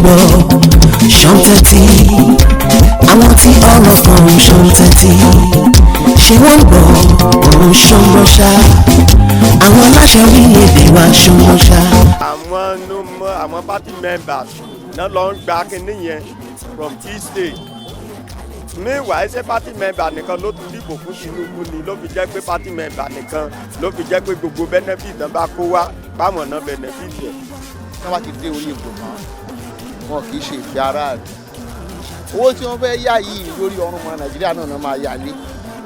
Gbọ́ ṣọ́ntẹ́tì, àwọn tí ọ̀rọ̀ kan ṣọ́ntẹ́tì, ṣé wọ́n ń gbọ́ òun ṣọ́ngbọ́n ṣá? Àwọn aláṣẹ orílẹ̀-èdè wa ṣọ́ngbọ́n ṣá? Àwọn ló mọ àwọn party members náà lọ ń gba kinní yẹn from each state. Meanwhile, ṣé party member nìkan ló tún dìbò fún Tinubu ni ló fi jẹ́ pé party member nìkan ló fi jẹ́ pé gbogbo benefit náà bá kó wá báwọn náà benefit ẹ̀? Tí wọ́n bá ti dé orí ipò tán, wọn kì í ṣe ìfẹ́ aráàlú. Owó tí wọ́n fẹ́ yá yìí, lórí ọrùn ọmọ Nàìjíríà náà náà máa yá lé,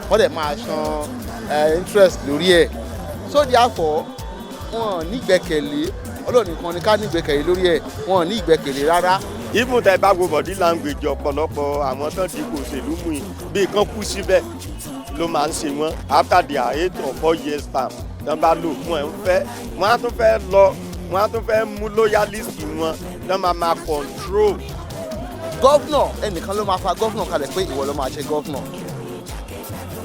wọ́n dẹ̀ máa san interest lórí ẹ̀. So therefore, wọn ní ìgbẹ́kẹ̀lé. Ọlọ́run nìkan ni ká ní ìgbẹ́kẹ̀lé lórí ẹ̀. Wọn ní ìgbẹ́kẹ̀lé rárá. Even tẹ bá wo body language ọ̀pọ̀lọpọ̀ àwọn tán di òṣèlú mú yìí, bí kan kú síbẹ̀ ló máa ń ṣe wọ́n. After their 8 or 4 years term tán bá lò fún ẹ̀ ń fẹ́, wọ́n á tún fẹ́ lọ, wọ́n á tún fẹ́ mú loyalist wọn tán máa máa control. Governor, ẹnìkan ló máa fa governor kalẹ̀ pé ìwọ ló máa ṣe governor.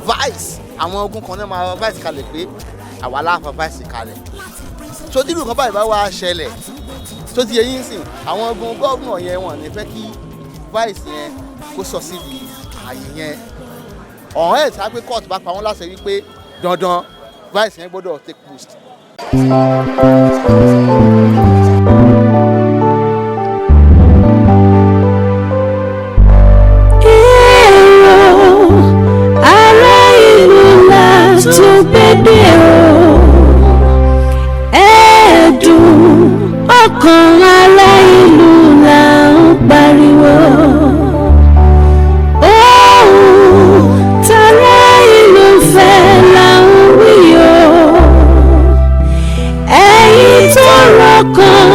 Vice, àwọn ogun kan náà máa fa vice kalẹ̀ pé àwa la fa vice kalẹ̀. So tí nǹkan báyìí bá wá ṣẹlẹ̀, tó ti yẹ yín sìn, àwọn ogun governor yẹn, wọ́n ní fẹ́ kí vice yẹn kó sọ síbi ààyè yẹn. Ọ̀hún ẹ̀ sá pé court bá pa wọ́n láṣẹ wípé dandan vice yẹn gbọ́dọ̀ take post. Èrò ará ìlú la tún gbédè o. Ẹ̀ẹ́dùn ọkàn ará ìlú là ń pariwo. Ohun tara ìlú fẹ́ là ń wí o. Ẹ̀yin tọ́rọ̀ kàn.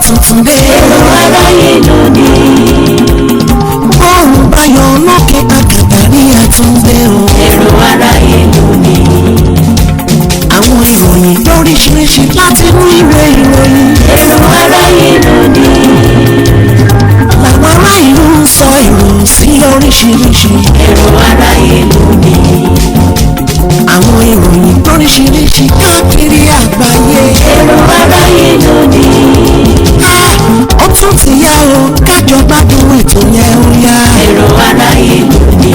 Tuntun dé. Èrò aráyé lónìí. Bọ́ọ̀rùn báyọ̀ lókè àkàtà ní àtúndé o. Èrò aráyé lónìí. Àwọn ìròyìn lóríṣiríṣi láti inú ìwé ìròyìn. Èrò aráyé lónìí. Làwọn ará ìlú ń sọ èrò sí lóríṣiríṣi. Èrò aráyé lónìí. Àwọn ìròyìn lóríṣiríṣi káàkiri àgbáyé. Èrò aráyé lónìí. Ah, ó tún ti yá o, kájọ gbádùn ètò yẹn ó yá. Èrò aráyé lónìí.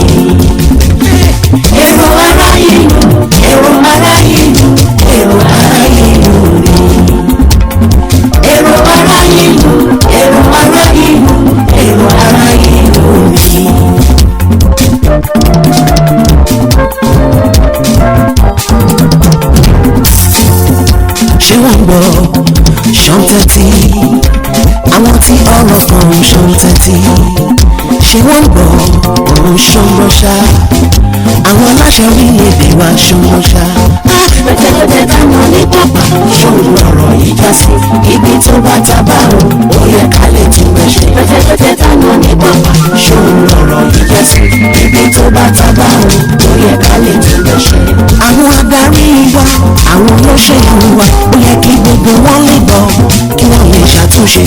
Èrò aráyé lónìí. Èrò aráyé lónìí. Èrò aráyé lónìí. Èrò aráyé lónìí. Èrò aráyé lónìí. Èrò aráyé lónìí. Ṣé wọ́n ń gbọ́ ṣọ́n tẹ́tí? Àwọn tí ọ̀rọ̀ kan ń ṣọ́n tẹ́tí. Ṣé wọ́n ń gbọ́ òun ṣọ́n gbọ́ ṣá? Àwọn aláṣẹ orílẹ̀-èdè wa ṣọ́n gbọ́ ṣá. Pẹ̀tẹ̀pẹ̀tẹ̀ dáná ní pápá Ṣóun lọ̀rọ̀ yìí já sí ibi tó bá ta bá o, ó yẹ ká lè tún bẹ́ ṣe. Pẹ̀tẹ̀pẹ̀tẹ̀ dáná ní pápá Ṣóun lọ̀rọ̀ yìí já sí ibi tó bá ta bá o, ó yẹ ká lè tún bẹ́ ṣe. Àwọn adarí wa, àwọn olóṣèlú wa, ó yẹ kí gbogbo wọn lè gbọ́ kí wọ́n lè ṣàtúnṣe.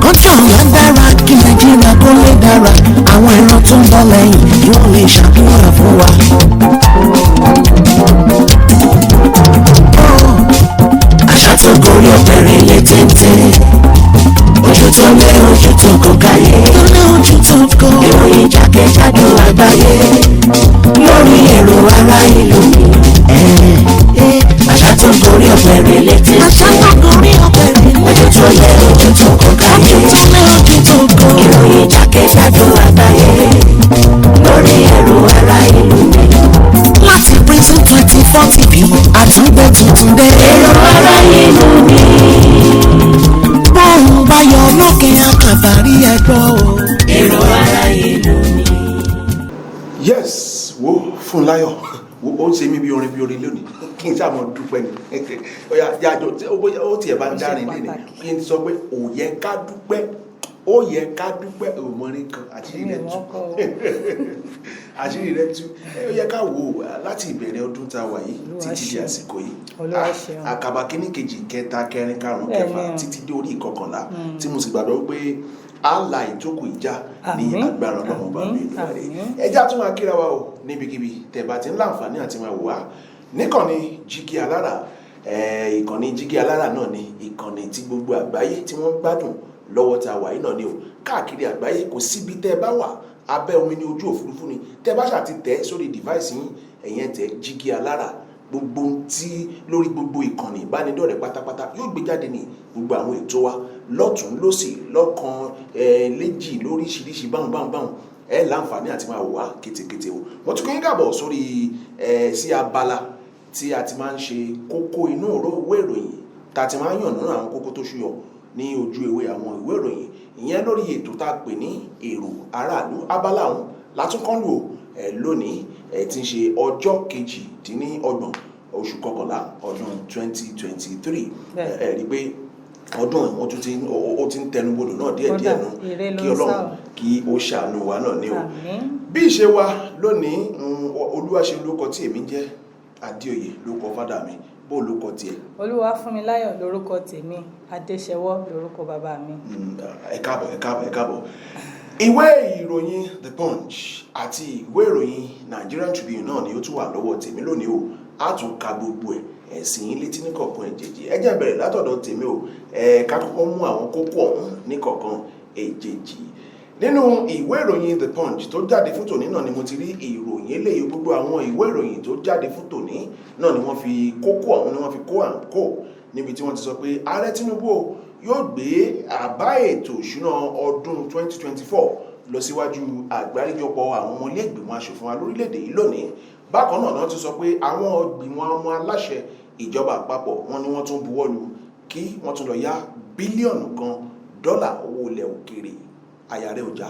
Kọ́ńtì ọ̀la dára kí Nàìjíríà kó lè dára, àwọn ìran tó ń bọ̀ lẹ́yìn kí wọ́n lè ṣàdúrà fún wa. Àṣà tó gorí ọ̀bẹ̀rẹ̀ lé téńté, ojú tó lé ojú tó kò káyé. Tó lé ojú tó kò. Ìròyìn jákèjádò àgbáyé Lórí èrò ara ìlú mi. Àṣà tó gorí ọ̀bẹ̀rẹ̀ lé Àṣà téńté tó gorí ọ̀bẹ̀rẹ̀ lé. Ojú tó lé ojú tó kò káyé. Ojú tó lé ojú tó kò. Ìròyìn jákèjádò àgbáyé lórí èrò ara ìlú mi. Láti prison 24 TV àtúngbẹ́ tuntun dé. Èrò aráyé lónìí. Bóun bá yọ lókè àkàbàrí ẹgbọ́ o. Èrò aráyé lónìí. Yes, wo Fúnláyọ̀, wo ó ń ṣe mí bí orin lónìí, kí n sáà mọ dúpẹ́ ni. Ó yá yájọ tí ó bóyá ó tiẹ̀ bá ń Ó ṣe dárin lé ni pàtàkì. Kí n sọ pé ó yẹ ká dúpẹ́, ó yẹ ká dúpẹ́ òmọrin kan, àṣírí rẹ̀ Èmi ò tú. mọ̀ kọ o. Àṣírí rẹ̀ tú. Ó yẹ ká wò ó láti ìbẹ̀rẹ̀ ọdún tá a wà yìí Olúwa títí di ṣeun. àsìkò yìí. Olúwa Ah, ṣeun. àkàbà kínní, kejì, kẹta, kẹrin, karùnún, Bẹ́ẹ̀ kẹfà ni o. títí dé orí ìkọkànlá, tí mo sì gbàgbọ́ pé á la ìjókòó ìjà ní Àmín, agbára Ọlọ́run bá mi àmín, Èdùmàrè. àmín. Ẹ jẹ́ á tún máa kíra wa o níbikíbi tẹ́ bá ti ń láǹfààní àti máa wò wá níkànnì Jígí Alára. Ìkànnì Jígí Alára náà ni ìkànnì tí gbogbo àgbáyé tí wọ́n ń gbádùn lọ́wọ́ tá a wà yìí náà ni o. Káàkiri àgbáyé, kò síbi tẹ́ ẹ bá wà, abẹ́ omi ní, ojú òfurufú ni, tẹ́ bá ṣáà ti tẹ̀ sórí device yín, ẹ̀yẹn tẹ̀ Jígí Alára, gbogbo ohun tí lórí gbogbo ìkànnì ìbánidọ́rẹ̀ẹ́ pátápátá yóò gbé jáde ní gbogbo àwọn ètò wa lọ́tún lọ́sì lọ́kan léjì lóríṣiríṣi báhùn báhùn báhùn. Ẹ láǹfààní àti máa wò wá kétékété o. Mo tún kí yín káàbọ̀ sórí sí abala tí a ti máa ń ṣe kókó inú ìwé ìròyìn, tá a ti máa ń yànnàná àwọn kókó tó ṣúyọ ní ojú ewé àwọn ìwé ìròyìn, ìyẹn lórí ètò tá a pè ní Èrò Aráàlú. Abala ọ̀hún látúnkọ́lù o lónìí tí ń ṣe ọjọ́ 28 oṣù kọkànlá ọdún 2023. Bẹ́ẹ̀. Ẹ rí i pé ọdún yìí, ó ti ń tẹnubodò náà díẹ̀ díẹ̀ Kódà, nù. ire ló Kí ń Ọlọ́run sá o. kí ó ṣàánú wa náà ní o. Àmín. Bí ìṣe wa lónìí, Olúwaṣe lóko tí èmi ń jẹ́, Adéoyè lóko fádà mi, bó lóko tiẹ̀? Olúwafúnmiláyọ̀ lórúkọ tèmi, Adéṣẹwọ́ lórúkọ bàbá mi. Ẹ káàbọ̀, ẹ káàbọ̀, ẹ káàbọ̀. Ìwé ìròyìn The Punch àti ìwé ìròyìn Nigerian Tribune náà ni ó tún wà lọ́wọ́ tèmi lónìí o. A tún ka gbogbo ẹ̀ ẹ̀sìn yín létí ní kọ̀ọ̀kan èjèèjì. Ẹ jẹ́ n bẹ̀rẹ̀ látọ̀dọ̀ tèmi o. Ẹ ká kọ́kọ́ mú àwọn kókó ọ̀hún ní kọ̀ọ̀kan èjèèjì. Nínú ìwé ìròyìn The Punch tó jáde fún tòní náà ni mo ti rí ìròyìn eléyìí. Gbogbo àwọn ìwé ìròyìn tó jáde fún tòní náà ni wọ́n fi kókó ọ̀hún ni wọ́n fi kó à ń kó, níbi tí wọ́n ti sọ pé Ààrẹ Tinubu o yóò gbé àbá ètò ìṣúná ọdún 2024 lọ síwájú àgbáríjọpọ̀ àwọn ọmọ ilé ìgbìmọ̀ aṣòfin wa lórílẹ̀‐èdè yìí lónìí. Bákan náà ni wọ́n ti sọ pé àwọn ìgbìmọ̀ ọmọ aláṣẹ ìjọba àpapọ̀ wọn ni wọ́n tún buwọ́lu kí wọ́n tún lọ yá bílíọ̀nù 1 dọ́là owó ilẹ̀ òkèèrè. Àyà rẹ̀ ò já.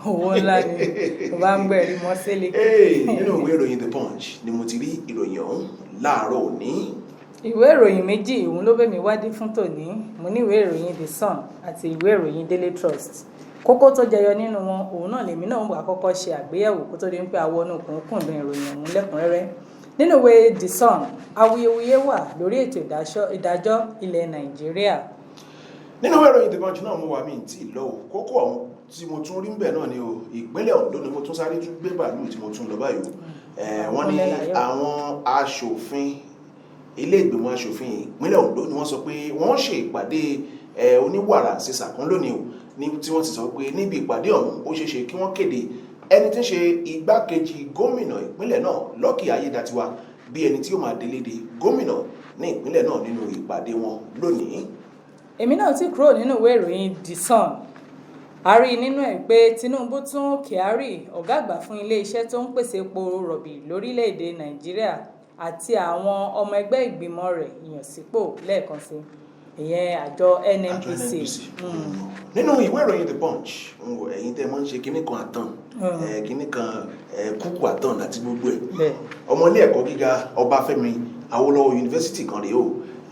Owó ńlá ni mo bá ń gbẹ̀rí mọ́ sílẹ̀. Hey, nínú ìwé ìròyìn The Punch ni mo ti rí ìròyìn ọ̀hún láàárọ̀ òní. Ìwé ìròyìn méjì òun ló bẹ̀ mí wádìí fún tòní. Mo ní ìwé ìròyìn The Sun àti ìwé ìròyìn Daily Trust. Kókó tó jẹyọ nínú wọn, òun náà lèmi náà wà kọ́kọ́ ṣe àgbéyẹ̀wò kó tó di pé a wọnú kùnkùndùn ìròyìn ọ̀hún lẹ́kùnrẹ́rẹ́. Nínú ìwé The Sun, awuyewuye wà lórí ètò ìdájọ́ ilẹ̀ Nàìjíríà. Nínú ìwé ìròyìn The Punch náà mo wà, mí tí ì lọ o. Kókó ọ̀hún tí mo tún rí ń bẹ̀ náà ni o, ìpínlẹ̀ Ondo ni mo tún sáré tún gbé bàálù tí mo tún lọ báyìí o. Wọ́n ní àwọn aṣòfin, ilé ìgbìmọ̀ aṣòfin ìpínlẹ̀ Ondo ni wọ́n sọ pé wọ́n ṣe ìpàdé oníwàrà sísà kan lónìí o, ní tí wọ́n ti sọ pé níbi ìpàdé ọ̀hún, ó ṣeé ṣe kí wọ́n kéde ẹni tí ń ṣe igbákejì gómìnà ìpínlẹ̀ náà, Lucky Ayédatiwa, bí ẹni tí ó máa délé de gómìnà ní ìpínlẹ̀ náà nínú ìpàdé wọn lónìí. Èmi náà ti kúrò nínú ìwé ìròyìn The Sun. A rí i nínú ẹ̀ pé Tinubu tún Kyari, ọ̀gá àgbà fún iléeṣẹ́ tó ń pèsè epo rọ̀bì lórílẹ̀‐èdè Nàìjíríà, àti àwọn ọmọ ẹgbẹ́ ìgbìmọ̀ rẹ̀ yàn sípò lẹ́ẹ̀kan sí, ìyẹn àjọ NNPC. Nínú ìwé ìròyìn The Punch n wò, ẹ̀yin tẹ́ mọ́ ń ṣe kinní kan àtàn, kinní kan kúkú àtàn àti gbogbo ẹ̀, ọmọ ilé ẹ̀kọ́ gíga Ọbáfẹ́mi Awólọ́wọ̀ Yunifásitì kan rèé o.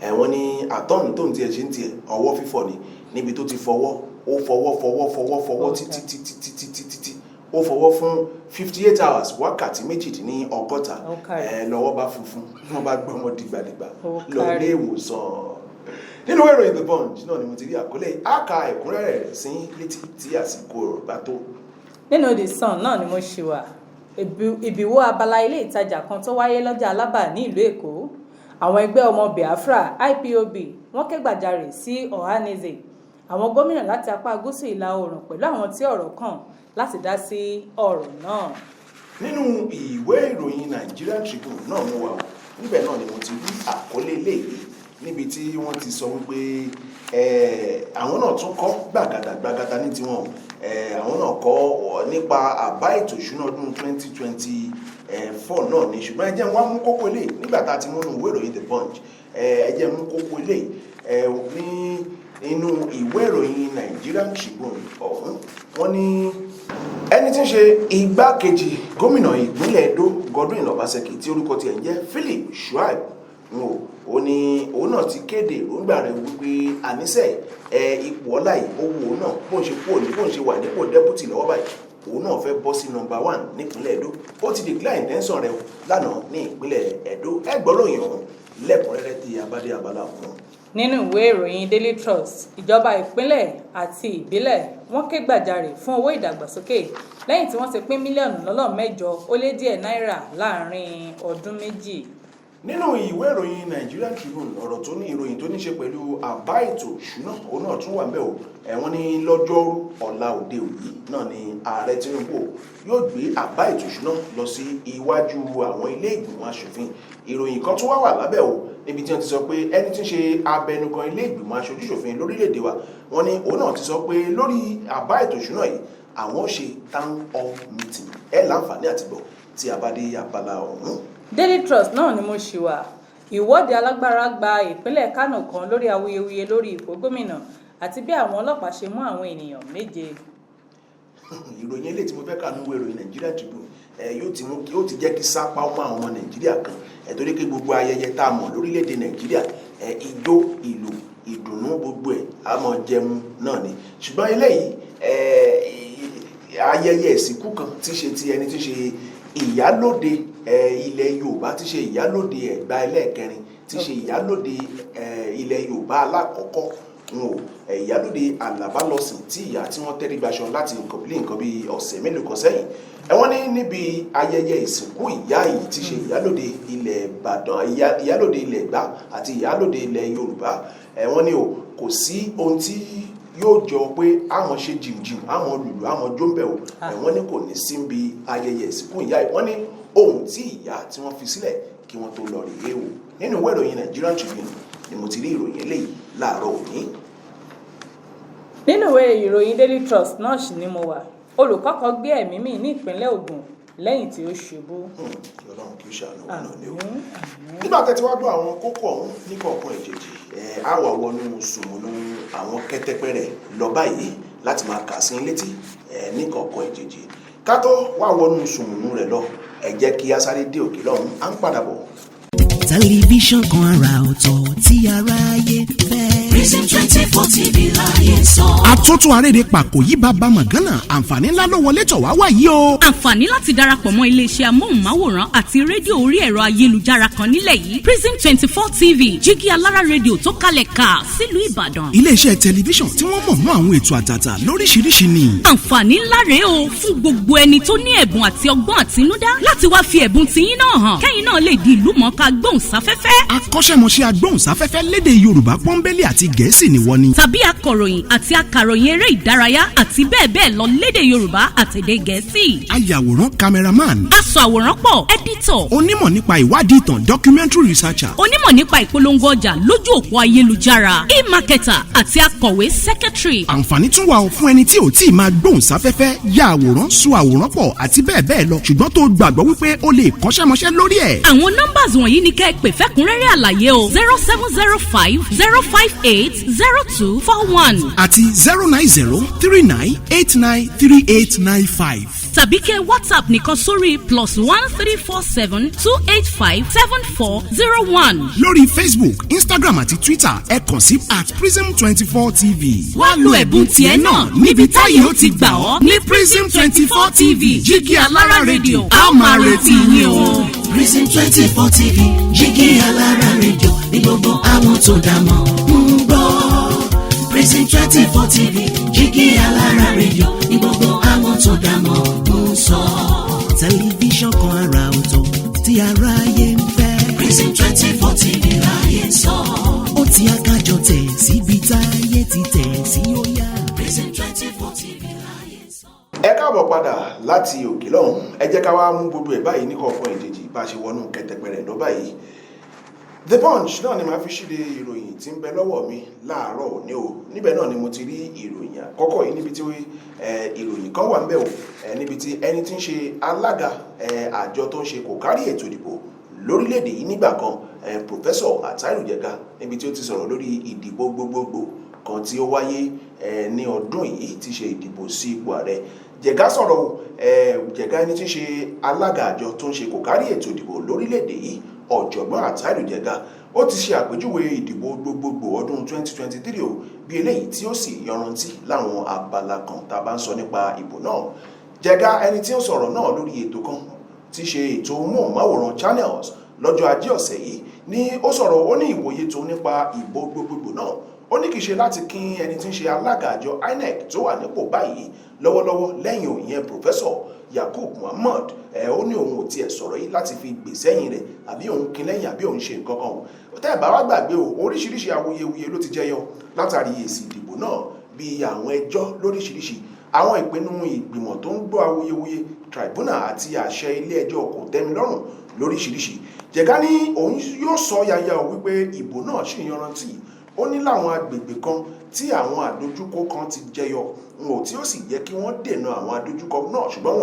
Wọ́n ní àtọ́n tó ń tiẹ̀ ṣe ń tiẹ̀ ọwọ́ fífọ̀ ni, níbi tó ti fọwọ́, ó fọwọ́ fọwọ́ fọwọ́ fọwọ́ títí títí títí títí tí ó fọwọ́ fún 58 hours, wákàtí 68, lọ́wọ́ bá funfun, wọ́n bá gbé wọn dìgbàdìgbà lọ ilé ìwòsàn. Nínú ìròyìn The Punch náà ni mo ti rí àkọlé, àka ẹ̀kúnrẹ́rẹ́ rẹ̀ sí létí tí àsìkò rẹ̀ bá tó. Nínú The Sun náà ni mo ṣì wà. Ìbíwó abala ilé ìtajà kan tó wáyé lọ́jà Alábà ní ìlú Èkó, àwọn ẹgbẹ́ ọmọ Biafra IPOB wọ́n ké gbàjarè sí Ohanaeze, àwọn gómìnà láti apá gúúsù ìlà oòrùn pẹ̀lú àwọn tí ọ̀rọ̀ kàn láti dá sí ọ̀rọ̀ náà. Nínú ìwé ìròyìn Nigerian Tribune náà mo wà o. Níbẹ̀ náà ni mo ti rí àkọlé eléyìí, níbi tí wọ́n ti sọ wípé àwọn náà tún kọ́ gbàgàdà gbàgàdà ní tiwọn. Àwọn náà kọ́ nípa àbá ètò ìṣúná ọdún 2024 náà ni. Ṣùgbọ́n ẹ jẹ́ n wá mú kókó eléyìí nígbà tá a ti múnú ìwé ìròyìn The Punch. Ẹ jẹ́ mú kókó eléyìí ní inú ìwé ìròyìn Nigerian Tribune ọ̀hún. Wọ́n ní ẹni tí ń ṣe igbákejì gómìnà ìpínlẹ̀ Edo, Godwin Obaseki, tí orúkọ tiẹ̀ ń jẹ́ Philip Shuaib n ò, ó ní òun náà ti kéde èròǹgbà rẹ̀ wípé àníṣe ẹ ipò ọlá yìí ó wù òun náà, bóun ṣe kúrò ní bóun ṣe wà nípò deputy lọ́wọ́ báyìí, òun náà fẹ́ bọ́ sí number one nípínlẹ̀ Edo. Ó ti declare intention rẹ̀ lánàá ní ìpínlẹ̀ Edo. Ẹ gbọ́ ròyìn ọ̀hún lẹ́kùnrẹ́rẹ́ tí abádé abala ọ̀hún. Nínú ìwé ìròyìn Daily Trust, ìjọba ìpínlẹ̀ àti ìbílẹ̀ wọ́n ké gbàjarè fún owó ìdàgbàsókè lẹ́yìn tí wọ́n ti pín mílíọ̀nù lọ́nà 8 ó lé díẹ̀ náírà láàrin ọdún 2. Nínú ìwé ìròyìn Nigerian Tribune, ọ̀rọ̀ tó ní ìròyìn tó ní ṣe pẹ̀lú àbá ètò ìṣúná, òun náà tún wà ńbẹ̀ o. Wọ́n ní lọ́jọ́rú ọ̀la òde òní náà ni ààrẹ Tinubu yóò gbé àbá ètò ìṣúná lọ sí iwájú àwọn ilé ìgbìmọ̀ aṣòfin. Ìròyìn kan tún wá wà lábẹ́ o, níbi tí wọ́n ti sọ pé ẹni tí ń ṣe abẹnugan ilé ìgbìmọ̀ aṣojúṣòfin lórílẹ̀‐èdè wa, wọ́n ní òun náà ti sọ pé lórí àbá ètò ìṣúná yìí, àwọn ó ṣe town hall meeting. Ẹ láǹfààní àtìgbọ̀ tí a bá dé abala ọ̀hún. Daily Trust náà ni mo ṣì wà. Ìwọ́de alágbára gba ìpínlẹ̀ Kánò kan lórí awuyewuye lórí ipò gómìnà àti bí àwọn ọlọ́pàá ṣe mú àwọn ènìyàn méje. Ìròyìn eléyìí tí mo fẹ́ kà ní ìwé ìròyìn Nigeria Tribune yóò ti mú yóò ti jẹ́ kí sápá ọmọ àwọn ọmọ Nàìjíríà kan torí pé gbogbo ayẹyẹ tá a mọ̀ lórílẹ̀‐èdè Nàìjíríà, ijó, ìlú, ìdùnnú, gbogbo ẹ̀ a mọ̀ jẹun náà ni. Ṣùgbọ́n eléyìí, ayẹyẹ ìsìnkú kan tí ṣe ti ẹni tí ṣe ìyálóde ilẹ̀ Yorùbá, tí ṣe ìyálóde Ẹ̀gbá ẹlẹ́ẹ̀kẹrin, tí ṣe ìyálóde ilẹ̀ Yorùbá alákọ̀ọ́kọ́ n ò, ìyálóde Àlàbálọ́sìn, tí ìyá tí wọ́n tẹ́rí gbaṣọ láti nǹkan bí ọ̀sẹ̀ mélòó kan sẹ́yìn. Wọ́n ní níbi ayẹyẹ ìsìnkú ìyá yìí tí ṣe ìyálóde ilẹ̀ Ìbàdàn, ìyálóde ilẹ̀ Ẹ̀gbá àti ìyálóde ilẹ̀ Yorùbá, wọ́n ní o kò sí ohun tí yóò jọ pé àwọn ṣe jìmjìm, àwọn lùlù, àwọn jóńbẹ̀ o. Wọ́n ní kò ní síbi ayẹyẹ ìsìnkú ìyá yìí. Wọ́n ní ohun tí ìyá tí wọ́n fi sílẹ̀ kí wọ́n tó lọ rèé o. Nínú ìwé ìròyìn Nigerian Tribune ni mo ti rí ìròyìn eléyìí láàárọ̀ òní. Nínú ìwé ìròyìn Daily Trust náà sì ni mo wà. Olùkọ́ kan gbé ẹ̀mí mì ní ìpínlẹ̀ Ògùn lẹ́yìn tí ó ṣubú. Kí Ọlọ́run kí ó ṣàánú wa náà ni o. Àmín, àmín. Nígbà tẹ́ ti wá gbọ́ àwọn kókó ọ̀hún ní kọ̀ọ̀kan ìjèjì, á wà wọnú sùnmùnú àwọn kẹ́tẹ́pẹ́ rẹ̀ lọ báyìí láti máa kà sí létí ní kọ̀ọ̀kan ìjèjì. Ká tó wá wọnú sùnmùnú rẹ̀ lọ, ẹ jẹ́ kí a sáré dé òkè lọ́hùn, à ń padà bọ̀. Tẹlifíṣàn kan àrà ọ̀tọ̀ tí aráyé fẹ́. Prism 24 TV láyé sọ. Àtúntò arédè pàkó yí bàbá mọ̀gánà, àǹfààní ńlá ló wọlé tọ̀ wá wá yìí o. Àǹfààní láti darapọ̀ mọ́ iléeṣẹ́ amóhùnmáwòrán àti rédíò orí ẹ̀rọ ayélujára kan nílẹ̀ yìí, Prism 24 TV, jígí alára rédíò tó kalẹ̀ ká sílùú Ìbàdàn. Iléeṣẹ́ tẹlifíṣàn tí wọ́n mọ̀ mọ́ àwọn ètò àtàtà lóríṣiríṣi ni. Àǹfààní ńlá rèé o fún gbogbo ẹni tó ní ẹ̀bùn àti ọgbọ́n àtinúdá láti wá fi ẹ̀bùn tiyín náà hàn, kẹ́yìn náà lè di ìlú mọ̀ọ́ká gbóhùnsáfẹ́fẹ́. Akọ́ṣẹ́mọṣẹ́ agbóhùnsáfẹ́fẹ́ lédè Yorùbá pọ́nbélé àti Gẹ̀ẹ́sì ni wọ́n ní. Tàbí akọ̀ròyìn àti akàròyìn eré ìdárayá àti bẹ́ẹ̀ bẹ́ẹ̀ lọ lédè Yorùbá àtèdè Gẹ̀ẹ́sì. Ayàwòrán, cameraman. Aṣọ àwòrán pọ̀, editor. Onímọ̀ nípa ìwádìí ìtàn, documentary researcher. Onímọ̀ nípa ìpolongo ọjà lójú òpó ayélujára, e-marketer, àti akọ̀wé, secretary. Àǹfààní tún wà fún ẹni tí ò tí ì máa gbóhùnsáfẹ́fẹ́, ya àwòrán, sọ àwòrán pọ̀ àti bẹ́ẹ̀ bẹ́ẹ̀ lọ, ṣùgbọ́n tó gbàgbọ́ wípé ó lè kọ́ṣẹ́mọṣẹ́ lórí ẹ̀. Àwọn numbers wọ̀nyí ni kẹ́ ẹ pè fẹ́kúnrẹ́rẹ́ àlàyé o: 07050580241 àti 09039893895. Tàbí kẹ́ WhatsApp nìkan sórí +13472857401. Lórí Facebook, Instagram àti Twitter, ẹ kàn sí @Prism24 TV. Wá lo ẹ̀bùn tiẹ̀ náà níbi táyé ó ti gbà ọ́ ní Prism 24 TV, jígí alára rédíò. A ó máa retí yín o. Prism 24 TV, jígí alára rédíò ní gbogbo àwọn tó dá mọ̀ ń gbọ́. Prism 24 TV, jígí alára rédíò ní gbogbo àwọn tó dá mọ̀ ń sọ. Tẹlifíṣàn kan àrà ọ̀tọ̀ tí aráyé ń fẹ́. Prism 24 TV láyé sọ. Ó ti akájọ tẹ̀ síbi táyé ti tẹ̀ sí, ó yá. Prism 24 TV láyé sọ. Ẹ káàbọ̀ padà láti òkè lọ́hùn. Ẹ jẹ́ ká wá mú gbogbo ẹ̀ báyìí ní kọ̀ọ̀kan ìjèjì bá a ṣe wọnú kẹtẹpẹrẹ lọ báyìí. The Punch náà ni màá fi ṣíde ìròyìn tí ń bẹ lọ́wọ́ mi láàárọ̀ òní o. Níbẹ̀ náà ni mo ti rí ìròyìn àkọ́kọ́ yìí, níbi tí ìròyìn kan wà ńbẹ̀ o, níbi tí ẹni tí ń ṣe alága àjọ tó ń ṣe kò kárí ètò ìdìbò lórílẹ̀‐èdè yìí nígbà kan, Professor Attahiru Jega, níbi tí ó ti sọ̀rọ̀ lórí ìdìbò gbogbogbò kan tí ó wáyé ní ọdún yìí, tí ṣe ìdìbò sí ipò ààrẹ. Jẹ̀gá sọ̀rọ̀ o. Jẹ̀gá, ẹni tí ń ṣe alága àjọ tó ń ṣe kò kárí ètò ìdìbò lórílẹ̀‐èdè yìí, ọ̀jọ̀gbọ́n Attahiru Jega, ó ti ṣe àpèjúwe ìdìbò gbogbogbò ọdún 2023 o bí eléyìí tí ó sì yanrantí láwọn abala kan tá a bá ń sọ nípa ìbò náà. Jẹ̀gá, ẹni tí ó sọ̀rọ̀ náà lórí ètò kan tí ṣe ètò móhùnmáwòrán Channels lọ́jọ́ Ajé ọ̀sẹ̀ yìí ni ó sọ̀rọ̀. Ó ní ìwòye tó nípa ìbò gbogbogbò náà, ó ní kì í ṣe láti kín ẹni tí ń ṣe alága àjọ INEC tó wà nípò báyìí lọ́wọ́lọ́wọ́ lẹ́yìn òyìn, Professor Yakub Muhammad. Ẹ ó ní òun ò tiẹ̀ sọ̀rọ̀ yìí láti fi gbè sẹ́yìn rẹ̀, àbí òun kín lẹ́yìn, àbí òun ṣe nǹkan kan o. Tẹ́ ẹ̀ bá wá gbàgbé o, oríṣiríṣi awuyewuye ló ti jẹyọ látàrí èsì ìdìbò náà, bíi àwọn ẹjọ́ lóríṣiríṣi, àwọn ìpinnu ìgbìmọ̀ tó ń gbọ́ awuyewuye, tribunal, àti àṣẹ ilé ẹjọ́ kò tẹ́milọ́rùn lóríṣiríṣi. Jẹ̀gá ní òun yóò sọ yaya o wípé ìbò náà ṣì yanrantí. Ó ní láwọn agbègbè kan tí àwọn àdójúkọ kan ti jẹyọ n ò tí ó sì yẹ kí wọ́n dènà àwọn àdójúkọ náà, ṣùgbọ́n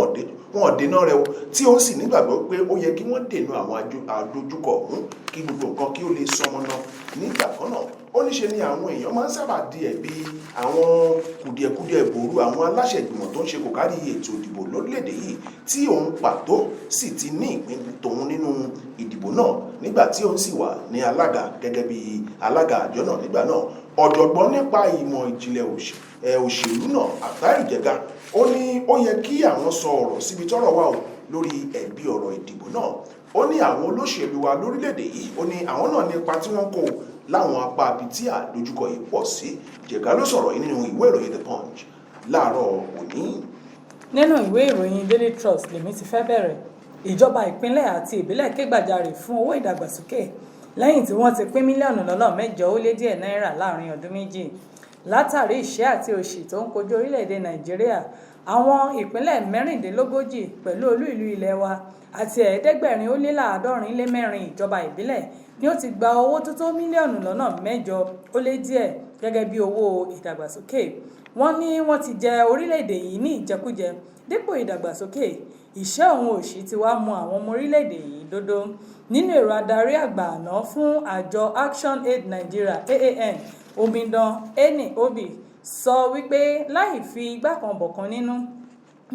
wọn ò dènà rẹ̀ o, tí ó sì nígbàgbọ́ pé ó yẹ kí wọ́n dènà àwọn àdójúkọ ọ̀hún kí gbogbo nǹkan kí ó lè sọmọnà nígbà kan náà. Ó ní ṣe ni àwọn èèyàn máa ń sábà di ẹ̀bi àwọn kùdìẹ̀kudiẹ ìbòrú àwọn aláṣẹ ìgbìmọ̀ tó ń ṣe kò kárí ètò ìdìbò lórílẹ̀‐èdè yìí, tí òun pàtó sì ti ní ìpín tòun nínú ìdìbò náà nígbà tí òun sì wà ní alága gẹ́gẹ́ bí alága àjọ náà nígbà náà. Ọ̀jọ̀gbọ́n nípa ìmọ̀ ìjìnlẹ̀ òṣèlú náà, Attahiru Jega, ó ní ó yẹ kí àwọn sọ ọ̀rọ̀ síbi tọ́rọ̀ wà o lórí ẹ̀bi ọ̀rọ̀ ìdìbò náà. Ó ní àwọn olóṣèlú wa lórílẹ̀‐èdè yìí, ó ní àwọn náà ní ipa tí wọ́n kó láwọn apá ibi tí àdójúkọ yìí pọ̀ sí. Jẹ̀gá ló sọ̀rọ̀ yìí nínú ìwé ìròyìn The Punch láàárọ̀ òní. Nínú ìwé ìròyìn Daily Trust lèmi ti fẹ́ bẹ̀rẹ̀. Ìjọba ìpínlẹ̀ àti ìbílẹ̀ ké gbàjarè fún owó ìdàgbàsókè lẹ́yìn tí wọ́n ti pín mílíọ̀nù lọ́nà 8 ó lé díẹ̀ náírà láàrin ọdún 2. Látàrí ìṣẹ́ àti òṣì tó ń kojú orílẹ̀-èdè Nàìjíríà, àwọn ìpínlẹ̀ 36 pẹ̀lú olú ìlú ilẹ̀ wa àti 774 ìjọba ìbílẹ̀ ni ó ti gba owó tó tó mílíọ̀nù lọ́nà 8 ó lé díẹ̀ gẹ́gẹ́ bí owó ìdàgbàsókè. Wọ́n ní wọ́n ti jẹ orílẹ̀-èdè yìí ní ìjẹkújẹ dípò ìdàgbàsókè. Ìṣẹ́ òun òṣì ti wá mú àwọn ọmọ orílẹ̀-èdè yìí dódó. Nínú èrò adarí àgbà àná fún àjọ Action Aid Nigeria, AAN, Omidan Eni Obi, sọ wípé láì fi igbá kan bọ̀kan nínú.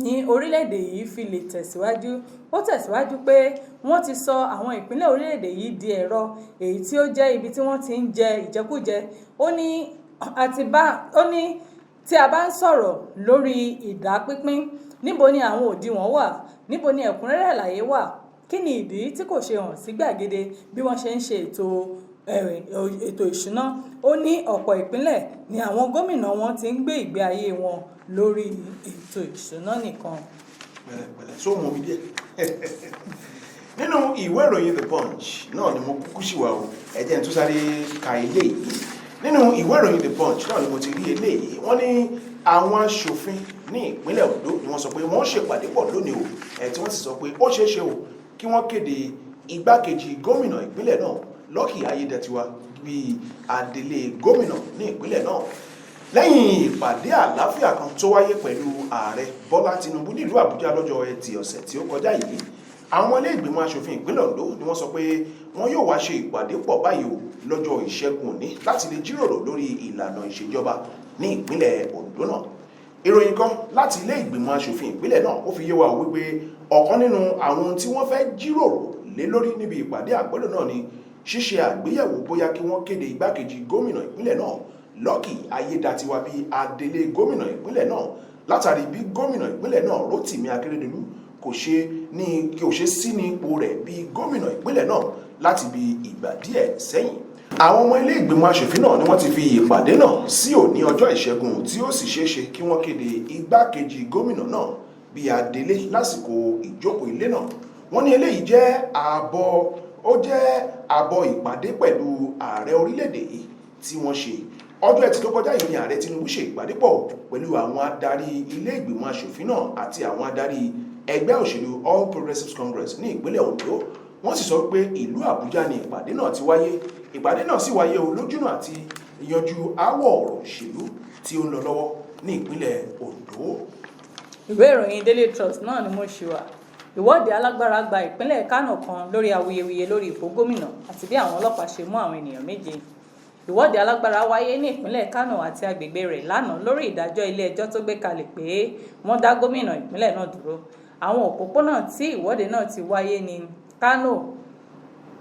ní orílẹ̀-èdè yìí fi lè tẹ̀síwájú. Ó tẹ̀síwájú pé wọ́n ti sọ àwọn ìpínlẹ̀ orílẹ̀-èdè yìí di ẹ̀rọ, èyí tí ó jẹ́ ibi tí wọ́n ti ń jẹ ìjẹkújẹ. Ó ní àti bá ó ní tí a bá ń sọ̀rọ̀ lórí ìdá pínpín, níbo ni àwọn òdiwọ̀n wà? Níbo ni ẹ̀kúnrẹ́rẹ́ àlàyé wà? Kí ni ìdí tí kò ṣe hàn sí gbàgede bí wọ́n ṣe ń ṣe ètò ìṣúná? Ó ní ọ̀pọ̀ ìpínlẹ̀ ni àwọn gómìnà wọn ti ń gbé ìgbé ayé wọn lórí ètò ìṣúná nìkan. Pẹ̀lẹ́pẹ̀lẹ́ só mọ mi díẹ̀. Nínú ìwé ìròyìn The Punch náà ni mo kúkú sì wà o. Ẹ jẹ́ n tún sáré ka eléyìí. Nínú ìwé ìròyìn The Punch náà ni mo ti rí eléyìí. Wọ́n ní àwọn aṣòfin ní ìpínlẹ̀ Ondo ni wọ́n sọ pé wọ́n ṣèpàdé pọ̀ lónìí o, ẹ̀ tí wọ́n sì sọ pé ó ṣeé ṣe o kí wọ́n kéde igbákejì gómìnà ìpínlẹ̀ náà, Lucky Ayédàtiwa, bíi adelé gómìnà ní ìpínlẹ̀ náà, lẹ́yìn ìpàdé àlàáfíà kan tó wáyé pẹ̀lú Ààrẹ Bọ́lá Tinubu nílùú Àbújá lọ́jọ́ Ẹtì ọ̀sẹ̀ tí ó kọjá yìí. Àwọn ilé ìgbìmọ̀ asòfin ìpínlẹ̀ Ondo ni wọ́n sọ pé wọ́n yóò wá ṣe ìpàdé pọ̀ báyìí o lọ́jọ́ Ìṣẹ́gun òní láti lè jíròrò lórí ìlànà ìṣèjọba ní ìpínlẹ̀ Ondo náà. Ìròyìn kan láti ilé ìgbìmọ̀ asòfin ìpínlẹ̀ náà, ó fi yé wa wípé ọ̀kan nínú àwọn ohun tí wọ́n fẹ́ jíròrò lé lórí níbi ìpàdé àpérò náà ni ṣíṣe àgbéyẹ̀wò bóyá kí wọ́n kéde igbákejì gómìnà ìpínlẹ̀ náà, Lucky Ayédàtiwa, bíi adelé gómìnà ìpínlẹ̀ náà, látàrí bí gómìnà ìpínlẹ̀ náà, Rotimi Akeredolu, kò ṣe sí ní ipò rẹ̀ bíi gómìnà ìpínlẹ̀ náà láti bí ìgbà díẹ̀ sẹ́yìn. Àwọn ọmọ ilé ìgbìmọ̀ asòfin náà ni wọ́n ti fi ìpàdé náà sí òní ọjọ́ Ìṣẹ́gun, tí ó sì ṣeéṣe kí wọ́n kéde igbákejì gómìnà náà bíi adelé lásìkò ìjókòó ilé náà. Wọ́n ní eléyìí jẹ́ ààbọ̀, ó jẹ́ àbọ̀ ìpàdé pẹ̀lú ààrẹ orílẹ̀-èdè yìí tí wọ́n ṣe. Ọjọ́ Ẹtì tó kọjá yìí ni Ààrẹ Tinubu ṣe ìpàdé pọ̀ pẹ̀lú àwọn adarí ilé ìgbìmọ̀ asòfin náà àti àwọn adarí ẹgbẹ́ òṣèlú All Progressives Congress ní ìpínlẹ̀ Ondo. Wọ́n sì sọ pé ìlú Àbújá ni ìpàdé náà ti wáyé. Ìpàdé náà sì wáyé o lójúnà àti yanjú aáwọ̀ ọ̀rọ̀ òṣèlú tí ó ń lọ lọ́wọ́ ní ìpínlẹ̀ Ondo. Ìwé ìròyìn Daily Trust náà ni mo ṣì wà. Ìwọ́de alágbára gba ìpínlẹ̀ Kánò kan lórí awuyewuye lórí ipò gómìnà àti bí àwọn ọlọ́pàá ṣe mú àwọn ènìyàn méje. Ìwọ́de alágbára wáyé ní ìpínlẹ̀ Kánò àti agbègbè rẹ̀ lánàá lórí ìdájọ́ ilé ẹjọ́ tó gbé kalẹ̀ pé wọ́n dá gómìnà ìpínlẹ̀ náà dúró. Àwọn òpópónà tí ìwọ́de náà ti wáyé ní Kano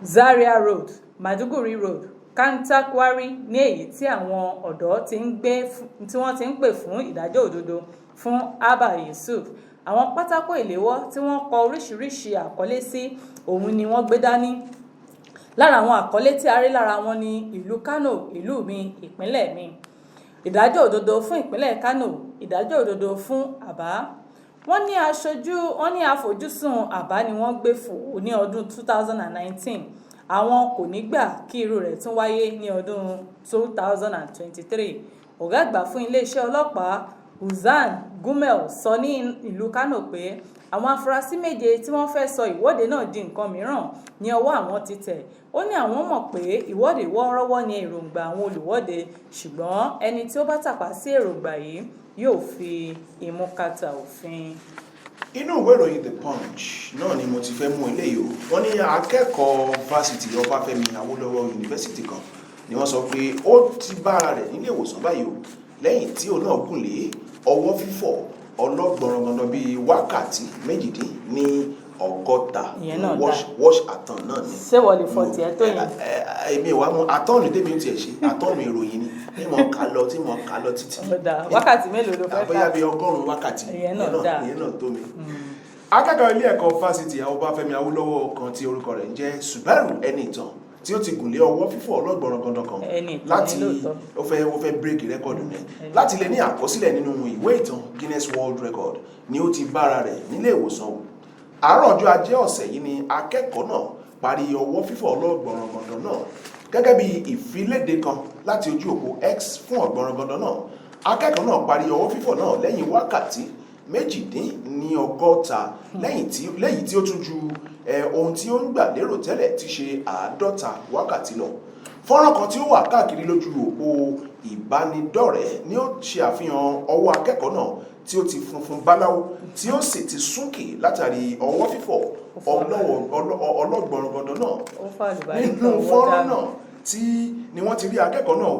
Zaria Road, Maiduguri Road, Kantakwari, ní èyí tí àwọn ọ̀dọ́ ti ń gbé tí wọ́n ti ń pè fún ìdájọ́ òdodo fún Abba Yusuf. Àwọn pátákó ìléwọ́ tí wọ́n kọ oríṣiríṣi àkọlé sí òun ni wọ́n gbé dání. Lára àwọn àkọlé tí a rí lára wọn ní "Ìlú Kano, ìlú mi, ìpínlẹ̀ mi", "Ìdájọ́ òdodo fún ìpínlẹ̀ Kano", "Ìdájọ́ òdodo fún Abba". Wọ́n ní aṣojú, wọ́n ní àfojúsùn Abba ni wọ́n gbé fò ní ọdún 2019, àwọn kò ní gbà kí irú rẹ̀ tún wáyé ní ọdún 2023. Ọ̀gá àgbà fún iléeṣẹ́ ọlọ́pàá, Usman Gumel, sọ ní ìlú Kano pé àwọn afurasí méje tí wọ́n fẹ́ sọ ìwọ́de náà di nǹkan mìíràn ní ọwọ́ àwọn ti tẹ̀. Ó ní àwọn mọ̀ pé ìwọ́de wọ́ọ́rọ́wọ́ ní èròǹgbà àwọn olùwọ́de, ṣùgbọ́n ẹni tí ó bá tàpá sí èròǹgbà yìí yóò fi imú kàtà òfin. Inú ìwé ìròyìn The Punch náà ni mo ti fẹ́ mú eléyìí o. Wọ́n ní akẹ́kọ̀ọ́ fásitì Ọbáfẹ́mi Awólọ́wọ̀ Yunifásitì kan ni wọ́n sọ pé ó ti bára rẹ̀ nílé ìwòsàn báyìí o, lẹ́yìn tí òun náà gùn lé ọwọ́ fífọ̀ ọlọ́gbọ̀nràngàndàn bíi wákàtí 68. Ìyẹn náà dáa. Wash athon náà ni. Ṣé wọ́n lè fọ tiẹ̀ tó yẹn? Èmi ìwà mú athon tèmi ń tiẹ̀ ṣe, athon ìròyìn ni ní mo kà lọ tí mo kà lọ títí. Ó dáa. Wákàtí mélòó ló fẹ́ Àbóyá kà? bíi 100 wákàtí. Ìyẹn náà dáa. Ìyẹn náà tó mi. Akẹ́kọ̀ọ́ ilé ẹ̀kọ́ fásitì Ọbáfẹ́mi Awólọ́wọ̀ kan tí orúkọ rẹ̀ ń jẹ́ Subaru Ẹniìtàn, tí ó ti gùn lé ọwọ́ fífọ̀ ọlọ́gbọ̀nràngàndàn kan Ẹniìtàn ni láti lóòótọ́. ó fẹ́ break record rẹ̀ láti lè ní àkọsílẹ̀ nínú ìwé ìtàn Guinness World Record, ni ó ti bára rẹ̀ nílé ìwòsàn o. Àárọ̀ ọjọ́ Ajé ọ̀sẹ̀ yìí ni akẹ́kọ̀ọ́ náà parí ọwọ́ fífọ̀ ọlọ́gbọ̀nràngàndàn náà, gẹ́gẹ́ bí ìfiléde kan láti ojú òpó X fún ọ̀gbọ̀nràngàndàn náà. Akẹ́kọ̀ọ́ náà parí ọwọ́ fífọ̀ náà lẹ́yìn wákàtí 68, lẹ́yìn tí ó tún ju ohun tí ó ń gbà lérò tẹ́lẹ̀ ti ṣe 50 wákàtí lọ. Fọ́nrán kan tí ó wà káàkiri lójú òpó ìbánidọ́rẹ̀ẹ́ ni ó ṣe àfihàn ọwọ́ akẹ́kọ̀ọ́ náà tí ó ti funfun báláwo, tí ó sì ti súnkì látàrí ọwọ́ fífọ̀ ọlọ́gbọ̀nràngàndàn náà. Ó fà lùbáríkà Nínú owó fọ́nrán dànù. náà tí ni wọ́n ti rí akẹ́kọ̀ọ́ náà.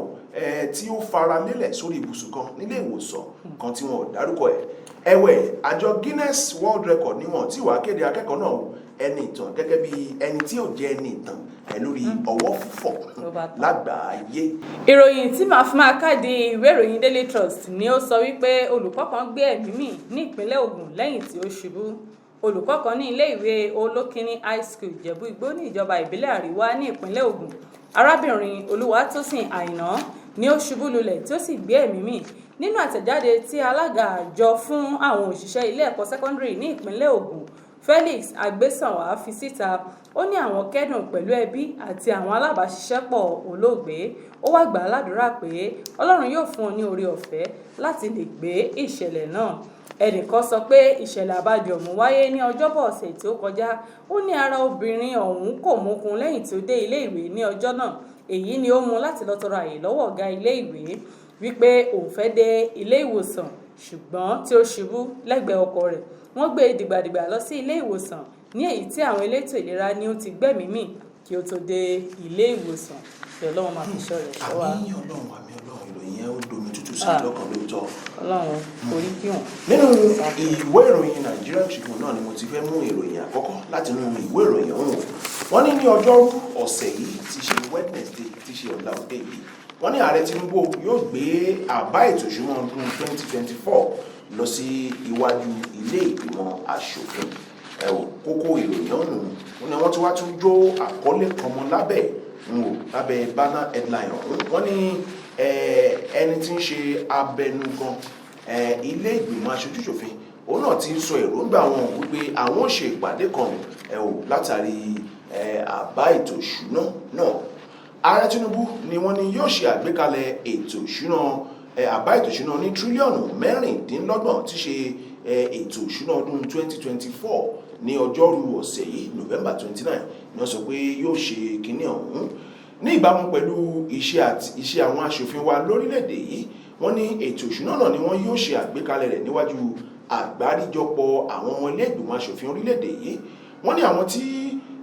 Tí ó fara lélẹ̀ sórí ibùsùn kan nílé ìwòsàn kan tí wọn ò dárúkọ ẹ̀. Ẹ̀wẹ̀, àjọ Guinness World Record ni wọn tí wàá kéde akẹ́kọ̀ọ́ náà ẹni ìtàn gẹ́gẹ́ bí ẹni tí ò jẹ́ ẹni ìtàn ẹ̀ lórí ọwọ́ fífọ̀ Ló bá tán. lágbàáyé. Ìròyìn tí màá fi máa káàdì ìwé ìròyìn Daily Trust ni ó sọ wípé olùkọ́ kan gbé ẹ̀mí mì ní ìpínlẹ̀ Ògùn lẹ́yìn tí ó ṣubú. Olùkọ́ kan ní iléèwé Olókìní High School, Ìjẹ̀bú Igbó, ní ìjọba ìbílẹ̀ Àríwá ní ìpínlẹ̀ Ògùn, arábìnrin Olúwatósìn Àìná, ni ó ṣubú lulẹ̀ tí ó sì gbé ẹ̀mí mì. Nínú àtẹ̀jáde tí alága àjọ fún àwọn òṣìṣẹ́ ilé ẹ̀kọ́ sẹ́kọ́ndírì ní ìpínlẹ̀ Ògùn, Felix Agbésànwá, fi síta, ó ní àwọn kẹ́dùn pẹ̀lú ẹbí àti àwọn alábàáṣiṣẹ́pọ̀ olóògbé. Ó wá gbà á ládùúrà pé Ọlọ́run yóò fún un ní oore ọ̀fẹ́ láti lè gbé ìṣẹ̀lẹ̀ náà. Ẹnìkan sọ pé ìṣẹ̀lẹ̀ àbàjì ọ̀hún wáyé ní Ọjọ́bọ̀ ọ̀sẹ̀ tí ó kọjá. Ó ní ara obìnrin ọ̀hún kò mókun lẹ́yìn tí ó dé ilé ìwé ní ọjọ́ náà. Èyí ni ó mú láti lọ tọrọ àyè lọ́wọ́ ọ̀gá ilé ìwé wípé òun fẹ́ dé ilé ìwòsàn, ṣùgbọ́n tí ó ṣubú lẹ́gbẹ̀ẹ́ ọkọ rẹ̀. Wọ́n gbé e dìgbàdìgbà lọ sí ilé ìwòsàn, ní èyí tí àwọn elétò ìlera ní ó ti gbẹ́mìí mì kí ó tó dé ilé ìwòsàn. Kí Ọlọ́run máa fi ṣọ́ rẹ̀ ṣọ́ wa. Àmín Ọlọ́run, àmín Ọlọ́run. Ìròyìn yẹn ó domi tútù sí Ah. lọ́kàn lóòótọ́. Ọlọ́run orí kí wọ́n. Nínú ìwé ìròyìn Nigerian Tribune náà ni mo ti fẹ́ mú ìròyìn àkọ́kọ́ láti inú ìwé ìròyìn ọ̀hún. Wọ́n ní ní ọjọ́rú ọ̀sẹ̀ yìí, ti ṣe Wednesday, ti ṣe ọ̀la òde yìí, wọ́n ní ààrẹ Tinubu yóò gbé àbá ètò ìṣúná ọdún 2024 lọ sí iwájú ilé ìgbìmọ̀ aṣòfin. Ẹ ò kókó ìròyìn ọ̀hún, wọ́n ní wọ́n ti wá tún jó àkọlé kan mọ́ lábẹ́ n ò lábẹ́ banner headline ọ̀hún. Wọ́n ní ẹni tí ń ṣe abẹnugan ilé ìgbìmọ̀ aṣojúṣòfin, òun náà ti ń sọ èròǹgbà wọn wípé àwọn ò ṣe ìpàdé kan ẹ ò látàrí àbá ètò ìṣúná náà. Ààrẹ Tinubu ni wọ́n ní yóò ṣe àgbékalẹ̀ ètò ìṣúná àbá ètò ìṣúná ní tírílíọ̀nù 26 tí ṣe ètò ìṣúná ọdún 2024 ní ọjọ́rú ọ̀sẹ̀ yìí, November 29 ni wọ́n sọ pé yóò ṣe kínní ọ̀hún, ní ìbámu pẹ̀lú iṣẹ́ àti iṣẹ́ àwọn aṣòfin wa lórílẹ̀‐èdè yìí. Wọ́n ní ètò ìṣúná náà ni wọ́n yóò ṣe àgbékalẹ̀ rẹ̀ níwájú àgbáríjọpọ̀ àwọn ọmọ ilé ìgbìmọ̀ aṣòfin orílẹ̀‐èdè yìí. Wọ́n ní àwọn tí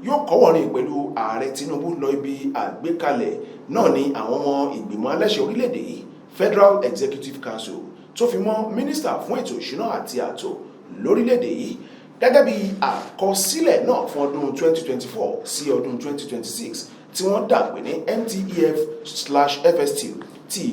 yóò kọ́wọ̀ọ́rìn pẹ̀lú ààrẹ Tinubu lọ ibi àgbékalẹ̀ náà ni àwọn ọmọ ìgbìmọ̀ aláṣẹ orílẹ̀‐èdè yìí, Federal Executive Council, tó fi mọ́ mínísítà fún ètò ìṣúná àti ààtò lórílẹ̀‐èdè yìí. Gẹ́gẹ́ bí àkọsílẹ̀ náà fún ọdún 2024 sí ọdún 2026 tí wọ́n dàpè ní MTEF/FST tí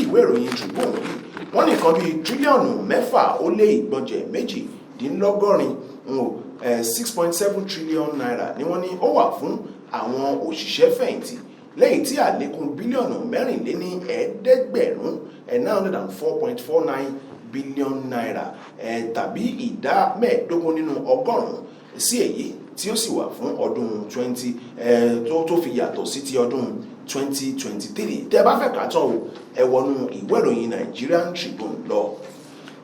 ìwé ìròyìn Tribune rí, wọ́n ní nǹkan bíi tírílíọ̀nù 6.278 6.7 trillion naira ni wọ́n ní ó wà fún àwọn òṣìṣẹ́ fẹ̀yìntì, lẹ́yìn tí àlékún bílíọ̀nù 504 904.49 billion naira, tàbí ìdá 15 nínú ọgọ́rùn-ún sí èyí tí ó sì wà fún ọdún 20 tó fi yàtọ̀ sí ti ọdún 2023. Tẹ́ ẹ bá fẹ́ kà á tán o, ẹ wọnú ìwé ìròyìn Nigerian Tribune lọ.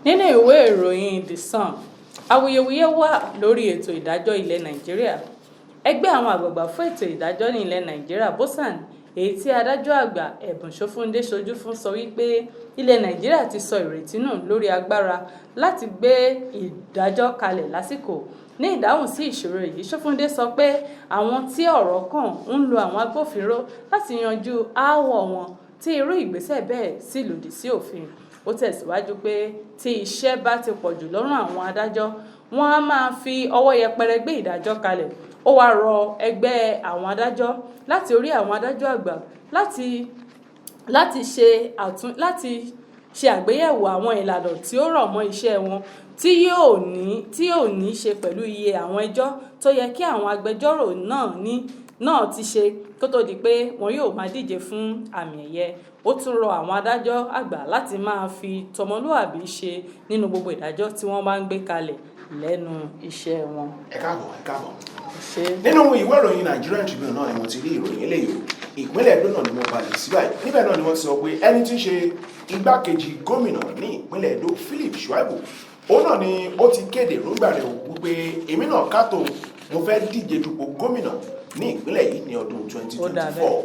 Nínú ìwé ìròyìn The Sun, awuyewuye wà lórí ètò ìdájọ́ ilẹ̀ Nàìjíríà. Ẹgbẹ́ àwọn àgbààgbà fún ètò ìdájọ́ ní ilẹ̀ Nàìjíríà, BOSAN, èyí tí adájọ́ àgbà Ẹ̀bùn Ṣófúndé ṣojú fún, sọ wípé ilẹ̀ Nàìjíríà ti sọ ìrètí nù lórí agbára láti gbé ìdájọ́ kalẹ̀ lásìkò. Ní ìdáhùn sí ìṣòro yìí, Ṣófúndé sọ pé àwọn tí ọ̀rọ̀ kàn ń lo àwọn agbófinró láti yanjú aáwọ̀ wọn, tí irú ìgbésẹ̀ bẹ́ẹ̀ sì lòdì sí òfin. Ó tẹ̀síwájú pé tí iṣẹ́ bá ti pọ̀ jù lọ́rùn àwọn adájọ́, wọ́n á máa fi ọwọ́ yẹpẹrẹ gbé ìdájọ́ kalẹ̀. Ó wáá rọ ẹgbẹ́ àwọn adájọ́ láti orí àwọn adájọ́ àgbà láti ṣe àgbéyẹ̀wò àwọn ìlànà tí ó rọ̀ mọ́ iṣẹ́ wọn tí yóò ní ṣe pẹ̀lú iye àwọn ẹjọ́ tó yẹ kí àwọn agbẹjọ́rò náà ní náà ti ṣe kó tó di pé wọn yóò máa díje fún àmì ẹ̀yẹ. Ó tún rọ àwọn adájọ́ àgbà láti máa fi tọmọlúàbí ṣe nínú gbogbo ìdájọ́ tí wọ́n bá ń gbé kalẹ̀ lẹ́nu iṣẹ́ wọn. Ẹ káàbọ̀, ẹ káàbọ̀. Ṣe. Nínú ìwé ìròyìn Nigerian Tribune náà ni mo ti rí ìròyìn eléyìí o. Ìpínlẹ̀ Edo náà ni mo balẹ̀ sí báyìí. Níbẹ̀ náà ni wọ́n ti sọ pé ẹni tí ń ṣe igbákejì gómìnà ní ìpínlẹ̀ Edo, Philip Shuaibu, òun náà ni ó ti kéde èròǹgbà rẹ̀ wípé èmi náà kátó, mo fẹ́ díje dupò gómìnà ní ìpínlẹ̀ yìí ní ọdún Ó dà. 2024.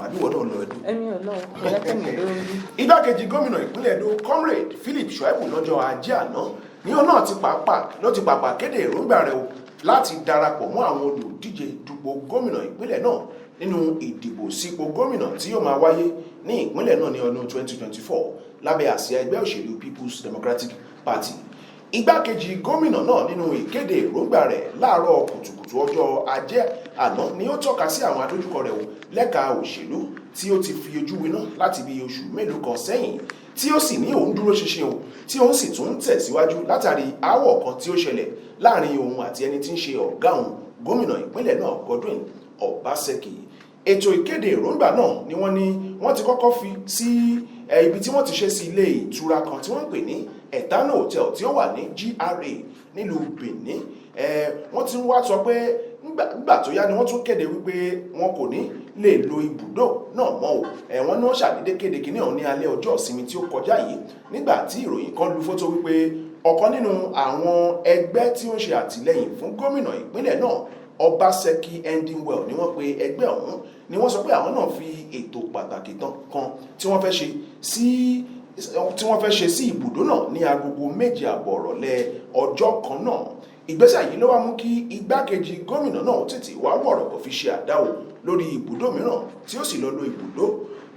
Àbíwọ̀ náà lọ Edo? Ẹ̀mí ò lọ, ẹlẹ́kẹ̀mí lórí. Igbákejì gómìnà ìpínlẹ̀ Edo, Comrade Philip Shuaibu, lọ́jọ́ Ajé àná ní òun náà ti pàápàá ló ti pàpà kéde èròǹgbà rẹ̀ o láti darapọ̀ mọ́ àwọn olùdíje dupò gómìnà ìpínlẹ̀ náà. Nínú ìdìbò sípò gómìnà tí yóò máa wáyé ní ìpínlẹ̀ náà ní ọdún 2024 lábẹ́ àsíá ẹgbẹ́ òṣèlú People's Democratic Party. Igbákejì gómìnà náà, nínú ìkéde èròǹgbà rẹ̀ láàárọ̀ kùtùkùtù ọjọ́ Ajé àná, ni ó tọ́ka sí àwọn adójúkọ rẹ̀ lẹ́ka òṣèlú tí ó ti fi ojú winá láti bí oṣù mélòó kan sẹ́yìn, tí ó sì ní òun dúró ṣinṣin o, tí òun sì tún ń tẹ̀síwájú látàrí aáwọ̀ kan tí ó ṣẹlẹ̀ láàrin òun àti ẹni tí ń ṣe ọ̀gá òun, gómìnà ìpínlẹ̀ náà, Godwin Obaseki. Ètò ìkéde èròǹgbà náà ni wọ́n ní wọ́n ti kọ́kọ́ fi sí ibi tí wọ́n ti ṣe sí ilé ìtura kan tí wọ́n ń pè ní Etano Hotel tí ó wà ní GRA nílùú Benin. Wọ́n ti wá sọ pé nígbà tó yá ni wọ́n tún kéde wípé wọn kò ní lè lo ibùdó náà mọ́ o. Wọ́n ní wọ́n ṣàdédé kéde kíní ọ̀hún ní alẹ́ ọjọ́ ìsinmi tí ó kọjá yìí, nígbà tí ìròyìn kan lu fótó wípé ọ̀kan nínú àwọn ẹgbẹ́ tí ó ń ṣe àtìlẹ́yìn fún gómìnà ìpínlẹ̀ náà, Obaseki Ending Well ni wọ́n pe ẹgbẹ́ ọ̀hún, ni wọ́n sọ pé àwọn náà fi ètò pàtàkì tán kan tí wọ́n fẹ́ ṣe sí ibùdó náà ní agogo 7:30 ìrọ̀lẹ́ ọjọ́ kan náà. Ìgbésẹ̀ yìí ló wá mú kí igbákejì gómìnà náà tètè wá wọ̀rọ̀ kò fi ṣe àdáwò lórí ibùdó mìíràn, tí ó sì lọ lo ibùdó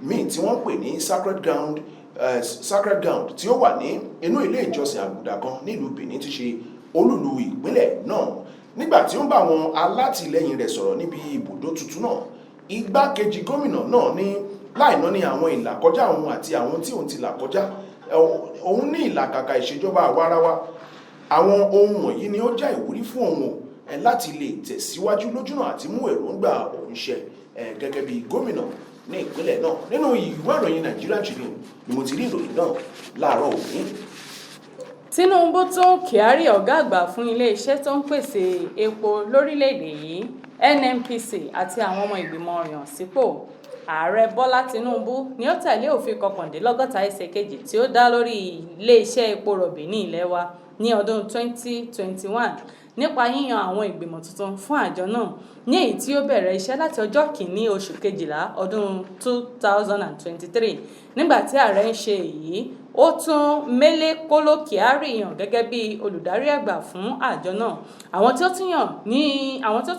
míì tí wọ́n ń pè ní Sacred Ground tí ó wà ní inú ilé ìjọsìn àgùdà kan nílùú Benin tí ṣe olúlu ìpínlẹ̀ náà. Nígbà tí ó ń bá àwọn alátìlẹyìn rẹ̀ sọ̀rọ̀ níbi ibùdó tuntun náà, igbákejì gómìnà náà ní láìná ní àwọn ìlàkọjá òun àti àwọn tí òun ti là kọjá, òun ní ìlàkàkà ìṣèjọba àwarawa. Àwọn ohun wọ̀nyí ni ó jẹ́ ìwúrí fún òun láti lè tẹ̀síwájú lójúnà àti mú èròǹgbà òun ṣẹ gẹ́gẹ́ bí gómìnà ní ìpínlẹ̀ náà. Nínú ìwé ìròyìn Nigerian Tribune ni mo ti rí ìròyìn náà láàárọ̀ òní. Tinubu tún Kyari, ọ̀gá àgbà fún iléeṣẹ́ tó ń pèsè epo lórílẹ̀‐èdè yìí, NNPC, àti àwọn ọmọ ìgbìmọ̀ yàn sípò. Ààrẹ Bọ́lá Tinubu ni ó tẹ̀lé òfin 189(2) tí ó dá lórí iléeṣẹ́ epo rọ̀bì ní ilé wa ní ọdún 2021 nípa yíyan àwọn ìgbìmọ̀ tuntun fún àjọ náà, ní èyí tí ó bẹ̀rẹ̀ iṣẹ́ láti ọjọ́ 1 oṣù kejìlá ọdún 2023. Nígbà tí ààrẹ ń ṣe èyí, ó tún Mele Kolo Kyari yàn gẹ́gẹ́ bí olùdarí àgbà fún àjọ náà. Àwọn tí ó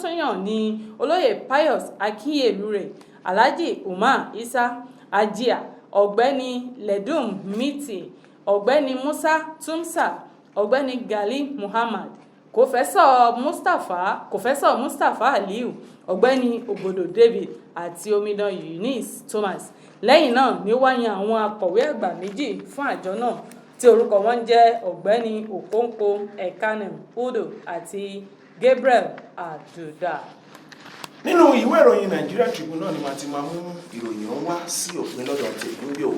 tún yàn ní Olóyè Pius Akinyelure, Alhaji Umar Isa Ajia, Ọ̀gbẹ́ni Ledum Mitee, Ọ̀gbẹ́ni Musa Tumsa, Ọ̀gbẹ́ni Gali Muhammad, Kòfẹ́sọ̀ Mustapha Aliyu, Ọ̀gbẹ́ni Obodo David àti Omidan Eunice Thomas. Lẹ́yìn náà ni ó wá yan àwọn akọ̀wé àgbà méjì fún àjọ náà tí orúkọ wọn ń jẹ́ Ọ̀gbẹ́ni Okonkwo Ekanem Udo àti Gabriel Aduda. Nínú ìwé ìròyìn Nigeria Tribune náà ni màá ti máa mú ìròyìn ọ̀hún wá sí òpin lọ́dọ̀ tèmi bí o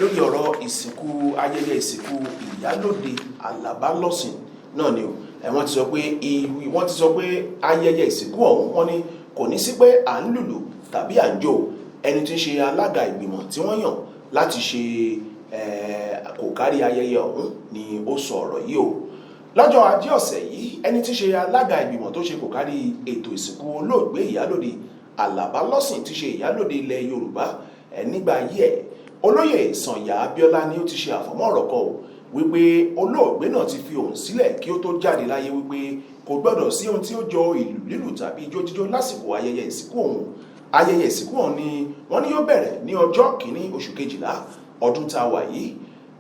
lórí ọ̀rọ̀ ìsìnkú, ayẹyẹ ìsìnkú Ìyálòde Àlàbá Lọ́sìn náà ni o. Wọ́n ti sọ pé ayẹyẹ ìsìnkú ọ̀hún, wọ́n ní kò ní sí pé à ń lùlù tàbí à ń jó. Ẹni tí ń ṣe alága ìgbìmọ̀ tí wọ́n yàn láti ṣe kò kárí ayẹyẹ ọ̀hún ni ó sọ ọ̀rọ̀ yìí o. Lọ́jọ́ Ajé ọ̀sẹ̀ yìí, ẹni tí ṣe alága ìgbìmọ̀ tó ṣe kò kárí ètò ìsìnkú olóògbé Ìyálòde Àlàbá Lọ́sìn, tí ṣe Ìyálòde ilẹ̀ Yorùbá nígbà ayé ẹ̀, Olóyè Sànyà Abíọ́lá, ni ó ti ṣe àfọ̀mọ́ ọ̀rọ̀ kan o wípé olóògbé náà ti fi òun sílẹ̀ kí ó tó jáde láyé wípé kò gbọ́dọ̀ sí ohun tí ó jọ ìlù lílù tàbí ijó jíjó lásìkò ayẹyẹ ìsìnkú òun. Ayẹyẹ ìsìnkú ọ̀hún ni wọ́n ní yóò bẹ̀rẹ̀ ní ọjọ́ 1 oṣù kejìlá ọdún tá a wà yìí.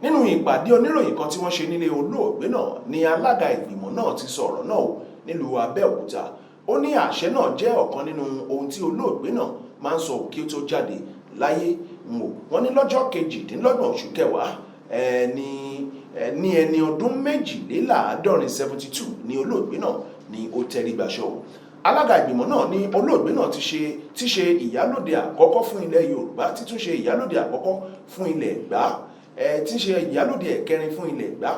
Nínú ìpàdé oníròyìn kan tí wọ́n ṣe nílé olóògbé náà ni alága ìgbìmọ̀ náà ti sọ ọ̀rọ̀ náà o nílùú Abẹ́òkúta. Ó ní àṣẹ náà jẹ́ ọ̀kan nínú ohun tí olóògbé náà máa ń sọ kí ó tó jáde láyé ń wò. Wọ́n ní lọ́jọ́ 28 oṣù kẹwàá ní ẹni ọdún 72, 72, ní olóògbé náà ní ó tẹrí gbaṣọ o. Alága ìgbìmọ̀ náà ní olóògbé náà ti ṣe ìyálòde àkọ́kọ́ fún ilẹ̀ Yorùbá, títún ṣe ìyálòde àkọ́kọ́ fún ilẹ̀ Ẹ̀gbá, tí ṣe ìyálòde ẹ̀kẹrin fún ilẹ̀ Ẹ̀gbá,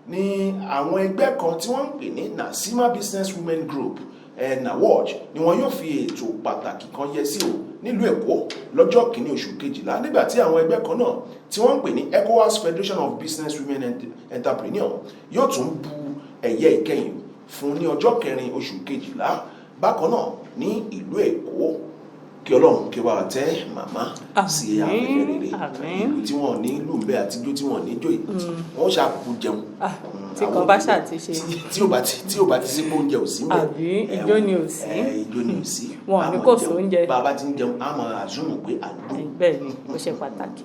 ní àwọn ẹgbẹ́ kan tí wọ́n ń pè ní Nasima Business Women Group, NAWOJ, ni wọn yóò fi ètò pàtàkì kan yẹ sí o nílùú Èkó lọ́jọ́ 1 oṣù kejìlá, nígbà tí àwọn ẹgbẹ́ kan náà tí wọ́n ń pè ní ECOWAS Federation of Business Women Entrepreneurs yóò tún bu ẹ̀yẹ ìkẹyìn fún ní ọjọ́ 4 oṣù kejìlá bákan náà ní ìlú Èkó. Kí Ọlọ́run kí wàá tẹ́ màmá sí Àmín, afẹ́fẹ́ rere. Àmín. Ìlú tí wọ́n ní lù ń bẹ àti ijó tí wọ́n ní jó yìí, wọ́n ṣàkóso jẹun. Ah, tí àwọn kan bá ṣáà ti ṣe. Tí ò bá ti sí pé oúnjẹ ò sí ń bẹ. Àbí, ijó ni ò sí. Ijó ni ò sí. Wọn ò ní A máa kò jẹun. sóúnjẹ. Bá a bá ti ń jẹun, a máa àzúmù pé à ń dùn. Bẹ́ẹ̀ ni, ó ṣe pàtàkì.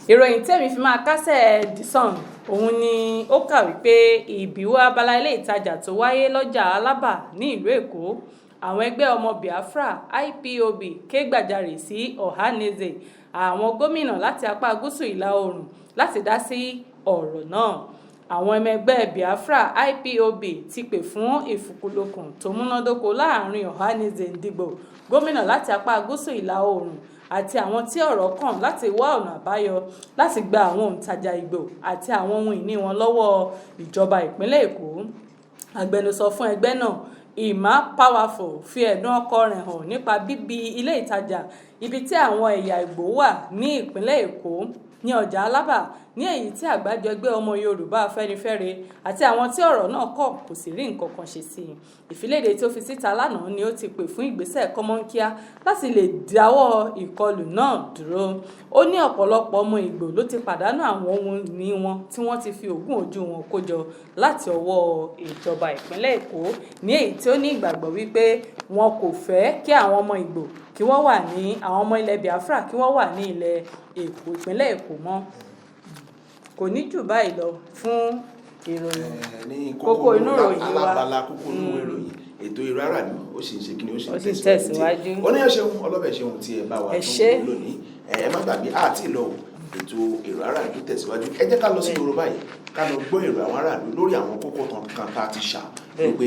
Ìròyìn tẹ́mi fi máa kásẹ̀ The Sun, òun ni ó kà wípé ìbíwọ́ abala ilé ìtajà tó wáyé lọ́jà Alábà ní ìlú Èkó, àwọn ẹgbẹ́ ọmọ Biafra IPOB ké gbàjarè sí Ohanaeze, àwọn gómìnà láti apá gúúsù ìlà oòrùn láti dá sí ọ̀rọ̀ náà. Àwọn ọmọ ẹgbẹ́ Biafra IPOB ti pè fún ìfikùnlukùn tó múnádóko láàrin Ohanaeze Ndigbo, gómìnà láti apá gúúsù ìlà oòrùn, àti àwọn tí ọ̀rọ̀ kàn láti wá ọ̀nà àbáyọ láti gba àwọn òǹtajà Ìgbò àti àwọn ohun ìní wọn lọ́wọ́ ìjọba ìpínlẹ̀ Èkó. Agbẹnusọ fún ẹgbẹ́ náà, Emma Powerful, fi ẹ̀dùn ọkàn rẹ̀ hàn nípa bíbí ilé ìtajà ibi tí àwọn ẹ̀yà Ìgbò wà ní ìpínlẹ̀ Èkó ní ọjà Alábà, ní èyí tí àgbájọ ẹgbẹ́ ọmọ Yorùbá Afẹ́nifẹ́re àti àwọn tí ọ̀rọ̀ náà kàn kò sì rí nǹkan kan ṣe sí i. Ìfiléde tó fi síta lánàá ni ó ti pè fún ìgbésẹ̀ kọ́mọ́nkíá láti lè dáwọ́ ìkọlù náà dúró. Ó ní ọ̀pọ̀lọpọ̀ ọmọ Ìgbò ló ti pàdánù àwọn ohun ìní wọn tí wọ́n ti fi òógùn ojú wọn kó jọ láti ọwọ́ ìjọba ìpínlẹ̀ Èkó, ní èyí tí ó ní ìgbàgbọ́ wípé wọn kò fẹ́ kí àwọn ọmọ Ìgbò kí wọ́n wà ní, àwọn ọmọ ilẹ̀ Biafra kí wọ́n wà ní ilẹ̀ Èkó, ìpínlẹ̀ Èkó mọ́. Kò ní jù báyìí lọ fún ìròyìn Ní kókó inú ìròyìn wa. Alábala kókó inú ìròyìn, ètò ìráràlú ó sì ń ṣe kíni, ó sì Ó ń sì ń tẹ̀síwájú. Ó ní ẹ ṣeun, ọlọ́bẹ̀ ṣeun tí ẹ bá wa Ẹ tó ṣé. ń wò lónìí. Ẹ má gbàgbé àti ìlọ o, ètò èrò aráàlú tẹ̀síwájú. Ẹ jẹ́ ká lọ sí ìgboro báyìí, ká lọ gbọ́ èrò àwọn aráàlú lórí àwọn kókó kan tá a ti ṣà wípé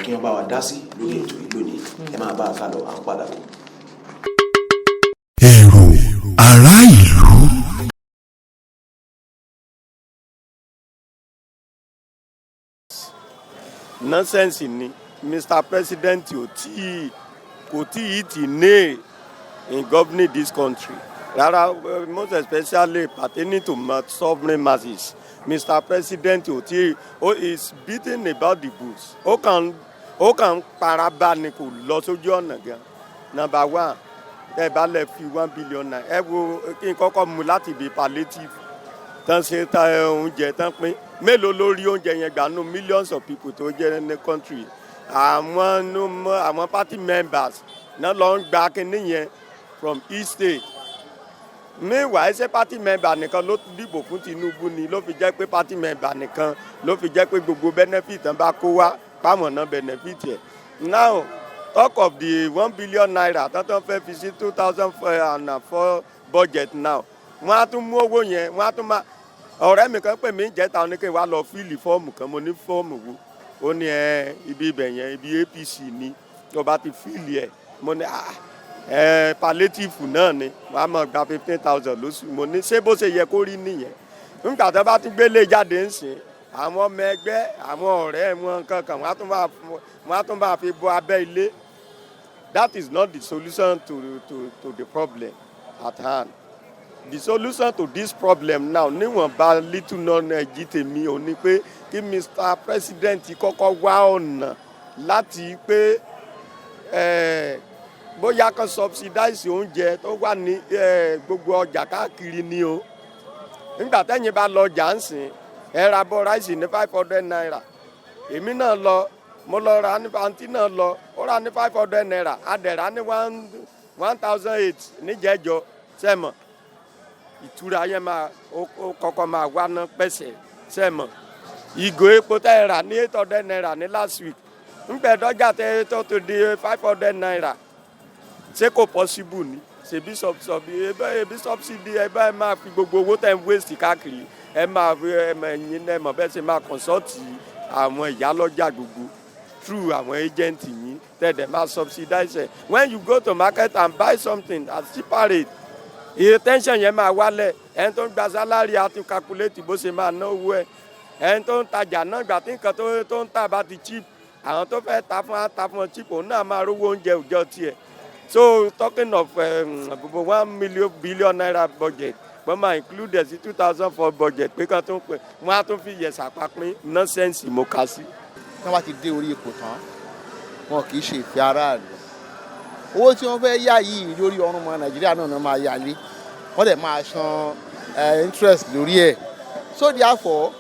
kí wọ́n bá wa dá sí lórí ètò yìí lónìí. Ẹ máa bá a ká lọ, à ń padà bọ̀. Èrò ará ìlú. Nonsense ni. Mr President ò tí kò tí ì tì ní in governing this country rárá, most especially pertaining to sovereign masses. Mr President ò tí ó is beating about the bush. Ó kàn ń paraba ni, kò lọ sójú ọ̀nà gan. Number one, ẹ bá lẹ fi ₦1 billion, ẹ wo kí n kọ́kọ́ mú láti ibi palliative tán ṣe ta oúnjẹ tán pín, mélòó lórí oúnjẹ yẹn gbà nù millions of people tó jẹ́ ní country? Àwọn àwọn party members náà lọ ń gba kinní yẹn from each state. Meanwhile, ṣé party member nìkan ló dìbò fún Tinubu ni ló fi jẹ́ pé party member nìkan ló fi jẹ́ pé gbogbo benefit tán bá kó wá páwọn náà benefit ẹ̀? Now, talk of the ₦1 billion tán tán fẹ́ fi sí 2004 budget now, wọ́n á tún mú owó yẹn, wọ́n á tún máa. Ọ̀rẹ́ mi kan pè mí jẹ́ta, ó ní kí n wá lọ fill fọ́ọ̀mù kan. Mo ní fọ́ọ̀mù wo? Ó ní ẹ ibi ibẹ̀ yẹn, ibi APC ni, tó bá ti fill ẹ̀. Mo ní, ah, ẹ palliative náà ni wọ́n á máa gba 15,000 lóṣù. Mo ní ṣé bó ṣe yẹ kó rí nìyẹn? Nígbà tó bá tún gbélé jáde ń sìn, àwọn ọmọ ẹgbẹ́, àwọn ọ̀rẹ́ wọn kankan, wọ́n á tún bá fi bọ́ abẹ́ ilé. That is not the solution to the problem at hand. The solution to this problem now, níwọ̀nba little knowledge tèmi ò ní pé kí Mr President kọ́kọ́ wá ọ̀nà láti pé bóyá kan subsidize oúnjẹ tó wà ní gbogbo ọjà káàkiri ni o. Nígbà tẹ́yìn bá lọ ọjà ń sìn, ẹ ra bọ́ rice ní ₦500. Èmi náà lọ, mo lọ ra ní àǹtí náà lọ, ó rà ní ₦500, a dẹ̀ rà ní 1,800 níjẹ́jọ́ sẹ́mọ̀. Ìtura yẹn máa ó kọ́kọ́ máa wá ná pẹ̀sẹ̀ sẹ́mọ̀. Ìgò epo tẹ́ ẹ rà ní ₦800 ní last week, ńgbẹ́ dọ́jà tẹ́ tó di ₦500, ṣé kò possible ni? Ṣèbí ebi subsidy, ẹ bá ẹ máa fi gbogbo owó tẹ́ ń waste káàkiri, ẹ máa fi ẹ máa ẹ̀yin ẹ mọ̀ bẹ́ẹ̀ ṣe máa consult àwọn ìyálọ́jà gbogbo through àwọn agent yín, tẹ́ dẹ̀ máa subsidize ẹ̀. When you go to market and buy something at cheaper rate, iye tension yẹn máa wálẹ̀. Ẹni tó ń gba salary á ti calculate bó ṣe máa ná owó ẹ̀. Ẹni tó ń tajà náà, gbà tí nǹkan tó ń tà bá ti cheap, àwọn tó fẹ́ ta fún á ta fún ọ cheap, òun náà máa rówó oúnjẹ òòjọ́ tiẹ̀. So talking of 1 million billion naira budget, wọ́n máa include ẹ̀ sí 2004 budget pé kán tó ń pè wọ́n á tún fi yẹ̀sà papín, nonsense mo kà sí. Tí wọ́n bá ti dé orí ipò tán, wọn kì í ṣe ìfẹ́ aráàlú. Owó tí wọ́n fẹ́ yá yìí, lórí ọrùn ọmọ Nàìjíríà náà náà máa yá lé, wọ́n dẹ̀ máa san interest lórí ẹ̀. So therefore,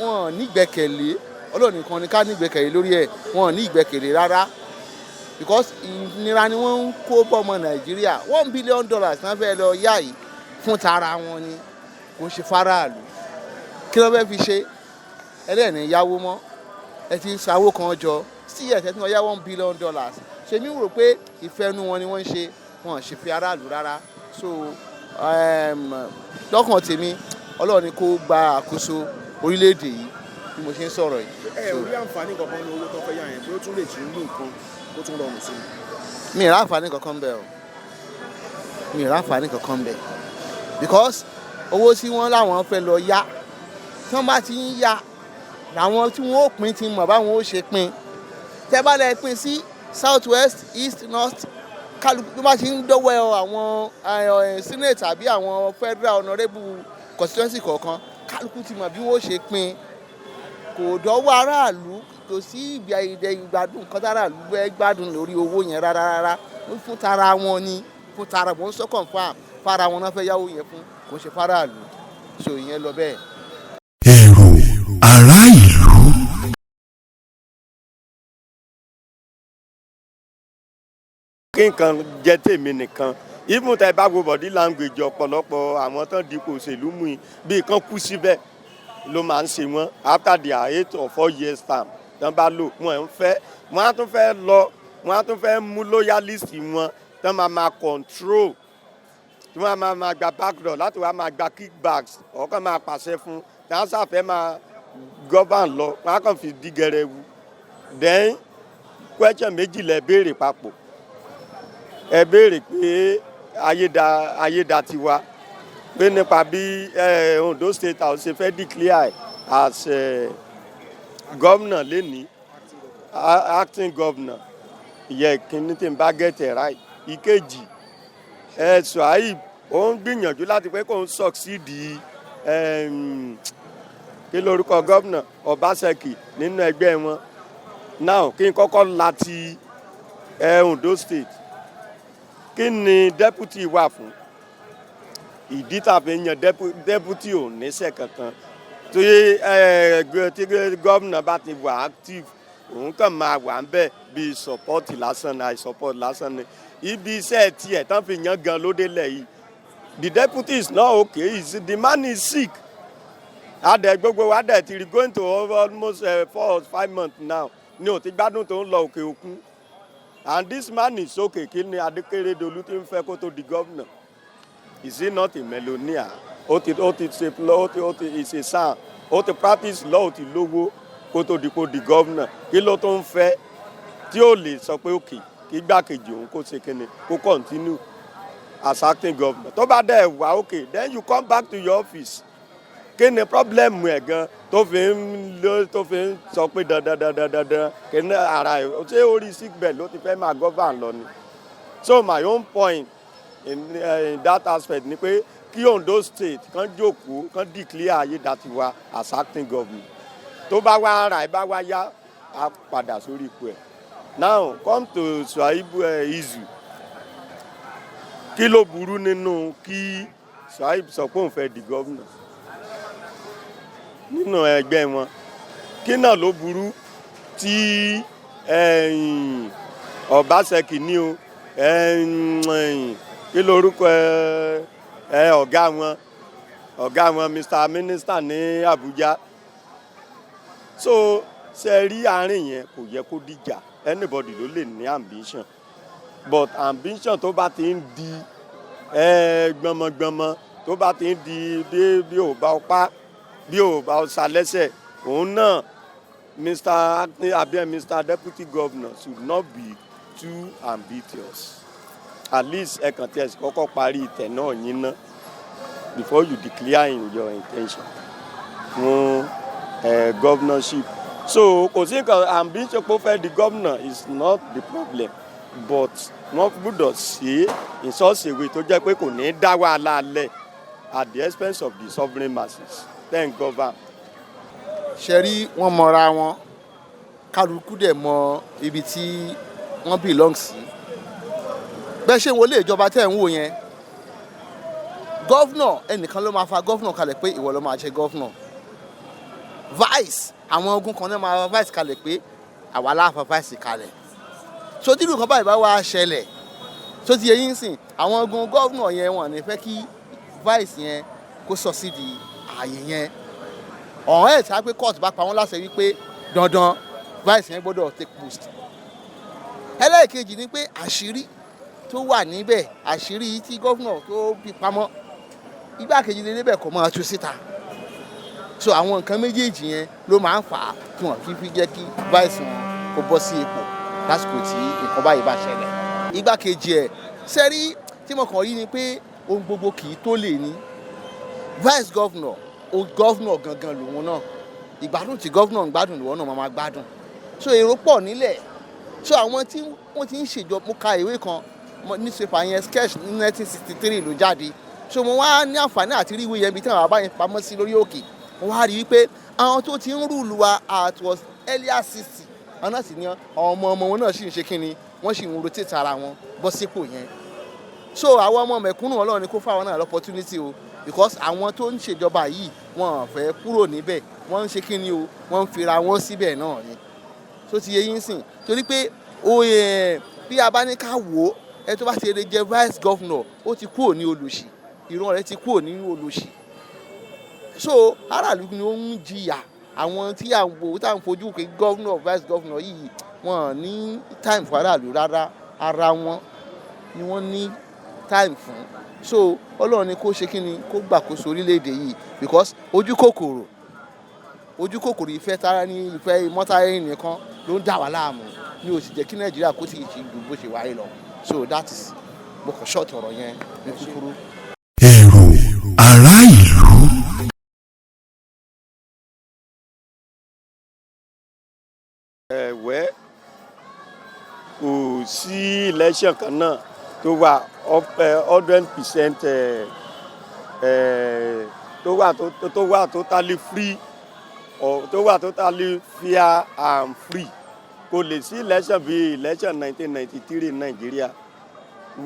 wọn nígbẹ́kẹ̀lé. Ọlọ́run nìkan ni ká nígbẹ́kẹ̀lé lórí ẹ̀. Wọn ní ìgbẹ́kẹ̀lé rárá, because ìnira ni wọ́n ń kó bọ́mọ Nàìjíríà. $1 billion náà fẹ́ lọ yá yìí, fún tara wọn ni, kò ń ṣe fáráàlú. Kí ló fẹ́ fi ṣe? Ẹlẹ́ẹ̀ni yáwó mọ́, ẹ ti sanwó kan jọ sí ẹ̀ tẹ́tí wọn yá $1 billion. Ṣe mí rò pé ìfẹ́ inú wọn ni wọ́n ń ṣe, wọn ò ṣe fi aráàlú rárá. So lọ́kàn tèmi, Ọlọ́run ni kó gba àkóso orílẹ̀-èdè yìí bí mo ṣe ń sọ̀rọ̀ yìí. Ẹ ò rí àǹfààní kankan ní owó tó fẹ́ yá yẹn, pé ó tún lè tún mú nǹkan kó tún rọrùn sí i? Mi ì ráǹfààní kankan bẹ́ẹ̀ o, mi ì ráǹfààní kankan bẹ́ẹ̀, because owó tí wọ́n láwọn fẹ́ lọ yá, tí wọ́n bá ti ń yá, làwọn tí wọ́n ó pín ti mọ̀ báwọn ó ṣe pín. Tẹ́ bá lẹ pín sí south, west, east, north, kálukú tó bá ti ń dọ́wọ́ àwọn senate àbí àwọn federal honourable constituency kọ̀ọ̀kan, kálukú ti mọ̀ bí wọ́n ó ṣe pín. Kò dọ́wọ́ aráàlú, kò sí ìgbà ìdẹ ìgbádùn kan táráàlú fẹ́ gbádùn lórí owó yẹn rárá rárá. Fún tara wọn ni, fún tara wọn sọ, confam, fara wọn náà fẹ́ yáwó yẹn fún, kò ń ṣe fáráàlú. So ìyẹn lọ bẹ́ẹ̀. Èrò ará ìlú. Kí nǹkan jẹ́ tèmi nìkan. Even tẹ́ bá wo body language ọ̀pọ̀lọpọ̀ àwọn tán dipò òṣèlú mú yín, bí kan kú síbẹ̀ ló máa ń ṣe wọ́n. After their 8 or 4 years term tán bá lò, wọ́n ń fẹ́, wọ́n á tún fẹ́ lọ, wọ́n á tún fẹ́ mú loyalist wọn tán máa máa control, tí wọ́n á máa máa gba backdoor láti wá máa gba kickbacks, ọ̀kan máa pàṣẹ fún tí wọ́n sàfẹ́ máa govern lọ, wọ́n á kàn fi dí gẹrẹwu. Then question méjì lẹ béèrè papọ̀. Ẹ béèrè pé Ayédatiwa, pé nípa bí Ondo State House ṣe fẹ́ declare as governor lẹ́ni, acting governor. Ìyẹn ìkíní tí n bá get it right. Ìkejì ẹ, Suhaib, ó ń gbìyànjú láti pé kó ń succeed kí lórúkọ gómìnà Obaseki nínú ẹgbẹ́ wọn. Now, kí n kọ́kọ́ láti Ondo State. Kí ni deputy wà fún? Ìdí tá a fi yan deputy, ò níṣẹ́ kankan tí tí gómìnà bá ti wà active, òun kàn máa wà ń bẹ̀ bíi support lásán ni, àìsupport lásán ni. Ibi iṣẹ́ tiẹ̀ tán fi yan gan lóde lẹ̀ yìí, the deputy is not okay. The man is sick. Adẹ gbogbo wa dẹ̀ ti rí going to almost 4 or 5 months now ní ò ti gbádùn, tó ń lọ òkè òkun, and this man is okay. Kí ni Akérédolú ti ń fẹ́ kó tó di governor? Is he not a millionaire? Ó ti ṣe ó ti is a SAN, ó ti practice law, ó ti lówó kó tó di kó di governor. Kí ló tó ń fẹ́ tí ó lè sọ pé okay, kí igbákejì òun kó ṣe kíni, kó continue as acting governor? Tó bá dẹ̀ wá okay, then you come back to your office. Kí ni problem ẹ̀ gan tó fi ń sọ pé dandan dandan dandan? Kí ni ara ẹ̀ ṣé orí sick bed ló ti fẹ́ máa govern lọ ni? So my own point in that aspect ni pé kí Ondo State kan jókòó, kan declare Ayédatiwa as acting governor. Tó bá wá ara ẹ̀ bá wá yá, á padà sórí ipò ẹ̀. Now come to Suhaibu issue. Kí ló burú nínú kí Suhaib sọ pé òun fẹ́ di governor nínú ẹgbẹ́ wọn? Kí náà ló burú tí Obaseki ní o, kí lorúkọ ẹ, ọ̀gá wọn Mr Minister ní Abuja? So ṣe rí àárín yẹn, kò yẹ kó dìjà. Anybody ló lè ní ambition, but ambition tó bá ti ń di gbọmọgbọmọ, tó bá ti ń di bí ò bá ọpá, bí ò bá ọsà lẹ́sẹ̀, òun náà Mr acting àbí Mr Deputy Governor should not be too ambitious. At least ẹ kàn tí ẹ sì kọ́kọ́ parí ìtẹ̀ náà yín ná before you declare in your intention fún governorship. So kò sí nǹkan, ambition pé ó fẹ́ di governor is not the problem, but wọ́n gbọ́dọ̀ ṣe in such a way tó jẹ́ pé kò ní í dá wàhálà lẹ̀ at the expense of the sovereign masses then govern. Ṣe rí, wọ́n mọra wọn, kálukú dẹ̀ mọ ibi tí wọ́n belong sí. Bẹ́ẹ̀ ṣe ń wọlé ìjọba tẹ́ ẹ̀ ń wò yẹn, governor, ẹnìkan ló máa fa governor kalẹ̀ pé ìwọ ló máa ṣe governor. Vice, àwọn ogun kan náà máa fa vice kalẹ̀ pé àwa la fa vice kalẹ̀. So tí nǹkan báyìí bá wá ṣẹlẹ̀ tó ti yẹ yín sìn, àwọn ogun governor yẹn, wọ́n ní fẹ́ kí vice yẹn kó sọ sí di ààyè yẹn ọ̀hún ẹ̀ tí a pé court bá pa wọ́n láṣẹ wípé dandan vice yẹn gbọ́dọ̀ take post. Ẹlẹ́ẹ̀kejì ni pé àṣírí tó wà níbẹ̀, àṣírí tí governor tó fi pamọ́, igbákejì lè débẹ̀ kó máa tú síta. So àwọn nǹkan méjèèjì yẹn ló máa ń fà á tí wọ́n fi fi jẹ́ kí vice wọn kó bọ́ sí ipò lásìkò tí nǹkan báyìí bá ṣẹlẹ̀. Igbákejì ẹ̀ sẹ́rí tí mo kàn rí ni pé ohun gbogbo kì í tó lè ní vice governor o. Governor gangan lòun náà, ìgbádùn tí governor ń gbádùn lòun náà máa gbádùn. So èrò pọ̀ nílẹ̀. So àwọn tí wọ́n ti ń ṣèjọba, mo ka ìwé kan, newspaper yẹn, sketch ní 1963 ló jáde. So mo wá ní àǹfààní àti rí ìwé yẹn bí tí àwọn bàbá yẹn pamọ́ sí lórí òkè. Mo wá rí i pé àwọn tó ti ń rule wa at was earlier 60, àwọn náà sì ní àwọn ọmọ ọmọ wọn náà sì ń ṣe kínni, wọ́n sì ń rotate ara wọn bọ́ sípò yẹn. So àwọn ọmọ mẹ̀kúnnù, Ọlọ́run ni kó fáwọn náà l'opportunity o, because àwọn tó ń ṣèjọba yìí, wọn ò fẹ́ kúrò níbẹ̀. Wọ́n ń ṣe kínni o, wọ́n ń fira wọn síbẹ̀ náà ni. So ti yẹ yín sìn, torí pé o ẹ bí a bá ní ká wò ó, ẹ tó bá ti lè jẹ vice governor, ó ti kúrò ní olùsì, ìran rẹ̀ ti kúrò ní olùsì. So aráàlú ni ó ń jìyà. Àwọn tí à ń wò, tá à ń fojú pé governor, vice governor yìí, wọn ní time fún aráàlú rárá. Ara wọn ni wọ́n ní time fún. So Ọlọ́run ni kó ṣe kí ni, kó gbàkóso orílẹ̀-èdè yìí, because ojú kòkòrò, ojú kòkòrò, ìfẹ́ tara ní, ìfẹ́ ìmọ́tara ẹni nìkan ló ń dà wá láàmú, ní ó sì jẹ́ kí Nàìjíríà kó sì ṣe ju bó ṣe wáyé lọ. So that is, mo kàn short ọ̀rọ̀ yẹn ní kúkúrú. Èrò ará ìlú. Ẹ̀wẹ́, kò sí election kan náà tó wà 100%, tó wà totally free or tó wà totally fair and free. Kò lè sí election bíi election 1993 Nàìjíríà,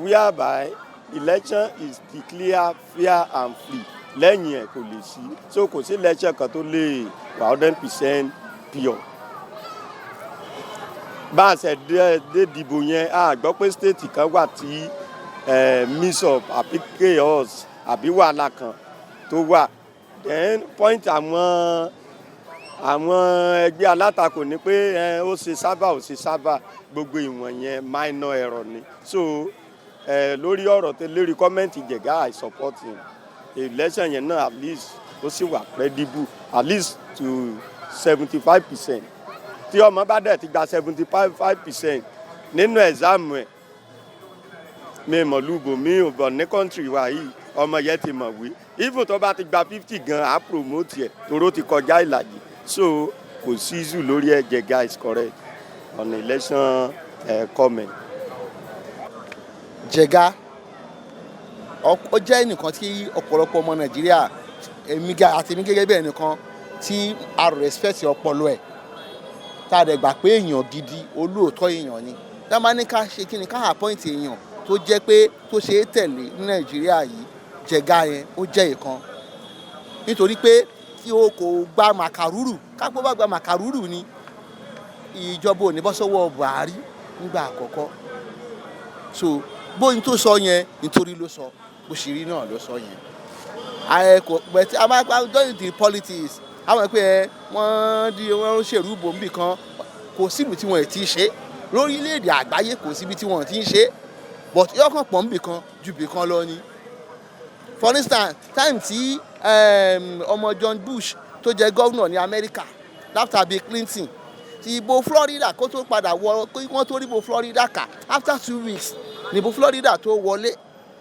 whereby election is declared fair and free. Lẹ́yìn ẹ̀, kò lè sí. So kò sí election kan tó lè wà 100% pure. Bá a ṣe dé dìbò yẹn, a gbọ́ pé state kan wà tí mix up àbí chaos àbí wàhálà kan tó wà. Then point àwọn ẹgbẹ́ alátakò ni pé ó ṣe sábà, ó ṣe sábà, gbogbo ìwọ̀n yẹn minor error ni. So lórí ọ̀rọ̀ tó lórí comment Jẹ̀gá, I support him. Election yẹn náà, at least ó sì wà credible at least to 75%. Tí ọmọ bá dẹ̀ ti gba 75% nínú exam ẹ̀, mi mọ̀lúbò mi ò bọ̀ ní country wa yìí, ọmọ yẹn ti mọ̀wé. Even tó bá ti gba 50 gan, á promote ẹ̀ toró ti kọjá ìlàjì. So kò sí issue lórí ẹ̀. Jẹ̀gá is correct on election comment. Jẹ̀gá ó jẹ́ ẹnìkan tí ọ̀pọ̀lọpọ̀ ọmọ Nàìjíríà, èmi àti èmi gẹ́gẹ́ bí ẹnìkan tí a respect ọpọlọ ẹ̀, tá a dẹ̀ gbà pé èèyàn gidi, olóòótọ́ èèyàn ni. Tá a bá ní ká ṣe kí ni, ká appoint èèyàn tó jẹ́ pé tó ṣe é tẹ̀lé ní Nàìjíríà yìí, Jẹ̀gá yẹn ó jẹ́ ìkan, nítorí pé tí o kò gba màkàrúrù, kápẹ́ bá gba màkàrúrù ni, ìjọba ò ní bọ́ sọ́wọ́ Buhari nígbà àkọ́kọ́. So bóyin tó sọ yẹn, nítorí ló sọ bó ṣe rí náà ló sọ yẹn. Ààrẹ kò pẹ̀ tí a máa pa during the politics, àwọn pé ẹ wọ́n di wọ́n ṣèrú bòmíbì kan, kò sílùú tí wọ́n ti ṣe lórílẹ̀‐èdè àgbáyé, kò síbi tí wọ́n ti ń ṣe, but yọkàn pọ̀ níbì kan ju bì kan lọ ni. For instance, time tí ọmọ John Bush tó jẹ́ governor ní Amẹ́ríkà after Bill Clinton, ti ìbò Florida kó tó padà wọ, kí wọ́n tó rí ìbò Florida kà, after 2 weeks ní ìbò Florida tó wọlé,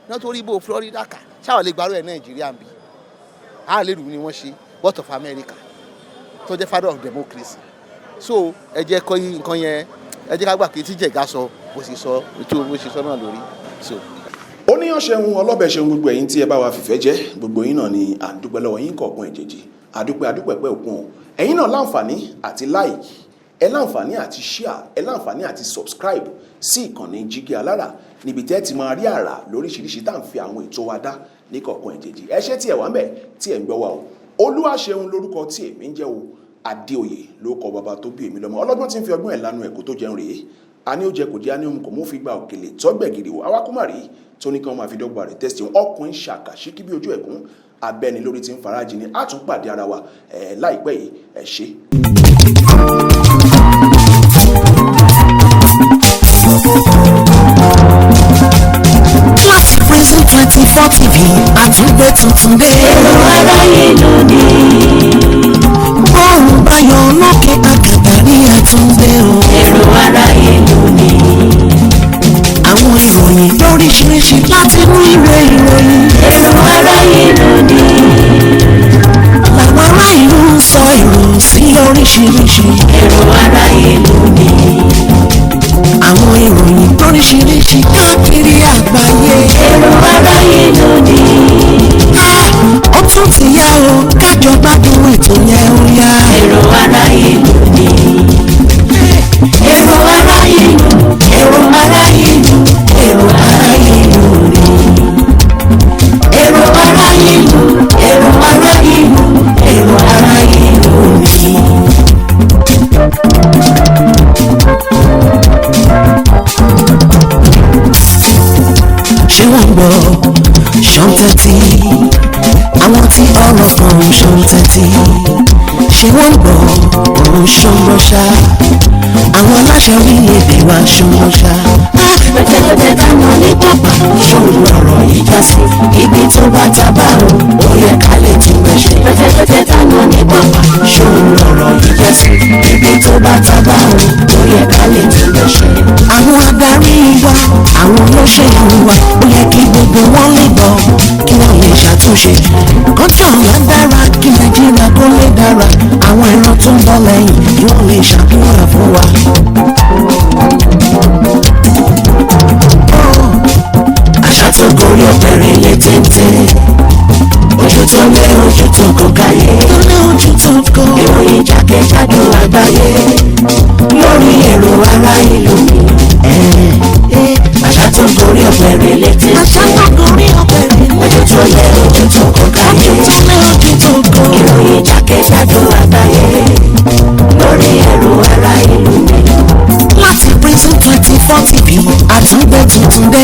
wọ́n tó rí ìbò Florida kà. Ṣáà lè gbárù ẹ̀ Nàìjíríà ń bí a lè rù ni wọ́n ṣe. What of America tó jẹ́ father of democracy? So ẹ jẹ́ kọ́ nǹkan yẹn, ẹ jẹ́ ká gbà pé tí Jẹ̀gá sọ bó ṣe sọ, ètò bó ṣe sọ náà lórí so. Oníyàn ṣeun, ọlọ́bẹ̀ ṣeun, gbogbo ẹ̀yin tí ẹ bá wa fìfẹ́ jẹ́, gbogbo yín náà ni à ń dúpẹ́ lọ́wọ́ yín kọ̀ọ̀kan ìjèjì. Àdúpẹ́, àdúpẹ́ pẹ́ òkun o. Ẹ̀yin náà láǹfààní àti like, ẹ láǹfààní àti share, ẹ láǹfààní àti subscribe. Sí ìkànnì Jígí Alára, níbi tẹ́ ti máa rí àrà lóríṣiríṣi tá à ń fi àwọn ètò wa dá ní kọ̀ọ̀kan ìjèjì. Ẹ ṣé tí ẹ wà ń bẹ̀ tí ẹ ń gbọ́ wa o. Olúwaṣeun lórúkọ tí èmi ń jẹ́ o. Adéoyè ló kọ bàbá tó bí èmi lọ́mọ. Ọlọ́gbọ́n tí ń fi ọgbọ́n ẹ̀ lanu ẹ̀kọ́ tó jẹun rèé. A ní ó jẹ kò jẹ, a ní òun kò mú fi gba òkèlè tọ́gbẹ̀gìrì wò awákùmárì tó ní kí wọ́n máa fi dọ́gba rẹ̀ tẹ́sí ọkùnrin ṣàkà ṣíkí bí ojú ẹ̀kún abẹ́ni lórí tí ń farajì ni. A tún pàdé ara wa ẹ̀ láìpẹ́ yìí. Ẹ̀ ṣé. Láti Prism 24 TV, àtúngbé tuntun dé. Èrò aráyé lónìí. Bọ́ọ̀lù báyọ̀ lókè àkàtà ní àtúndé o. Èrò aráyé lónìí. Àwọn ìròyìn lóríṣiríṣi láti inú ìwé ìròyìn. Èrò aráyé lónìí. Làwọn ará ìlú ń sọ èrò sí oríṣiríṣi. Èrò aráyé lónìí. Àwọn ìròyìn lóríṣiríṣi káàkiri àgbáyé. Èrò aráyé lónìí. Ah, ó tún ti yá o, kájọ gbádùn ètò yẹn ó yá. Èrò aráyé lónìí. Èrò aráyé lónìí. Èrò aráyé lónìí. Èrò aráyé lónìí. Èrò aráyé lónìí. Èrò aráyé lónìí. Èrò aráyé lónìí. Ṣé wọ́n ń gbọ́ ṣọ́ńtẹ́tì? Àwọn tí ọ̀rọ̀ kan ń ṣọ́ńtẹ́tì. Ṣé wọ́n ń gbọ́ òun ṣọ́ngbọ́ṣá? Àwọn aláṣẹ orílẹ̀-èdè wa ṣọ́ngbọ́ṣá. Pẹ̀tẹ̀pẹ̀tẹ̀ dáná ní pápá. Ṣòro ọ̀rọ̀ yìí já sí ibi tó bá tábà o, ó yẹ ká lè tún bẹ́ ṣe. Pẹ̀tẹ̀pẹ̀tẹ̀ dáná ní pápá. Ṣòro ọ̀rọ̀ yìí já sí ibi tó bá tábà o, ó yẹ ká lè tún bẹ́ ṣe. Àwọn adarí wa, àwọn olóṣèlú wa, ó yẹ kí gbogbo wọn lè gbọ́ kí wọ́n lè ṣàtúnṣe. Kọ́ńtà ọ̀la dára kí Nàìjíríà kó lè dára, àwọn ìran tó ń bọ̀ lẹ́yìn kí wọ́n lè ṣàdúrà fún wa. Àṣà tó gorí ọ̀pẹ̀rẹ̀ lé téńté. Ojú tó lé ojú tó kó káyé. Tó lé ojú tó kọ́. Ìròyìn jákèjádò àgbáyé. Lórí èrò ará ìlú mi. Àṣà tó gorí ọ̀pẹ̀rẹ̀ lé téńté. Àṣà tó gorí ọ̀pẹ̀rẹ̀ lé. Ojú tó lé ojú tó kó káyé. Ojú tó lé ojú tó kọ́. Ìròyìn jákèjádò àgbáyé. Lórí èrò ará ìlú mi. Láti Prism 24 TV, àtúngbé tuntun dé.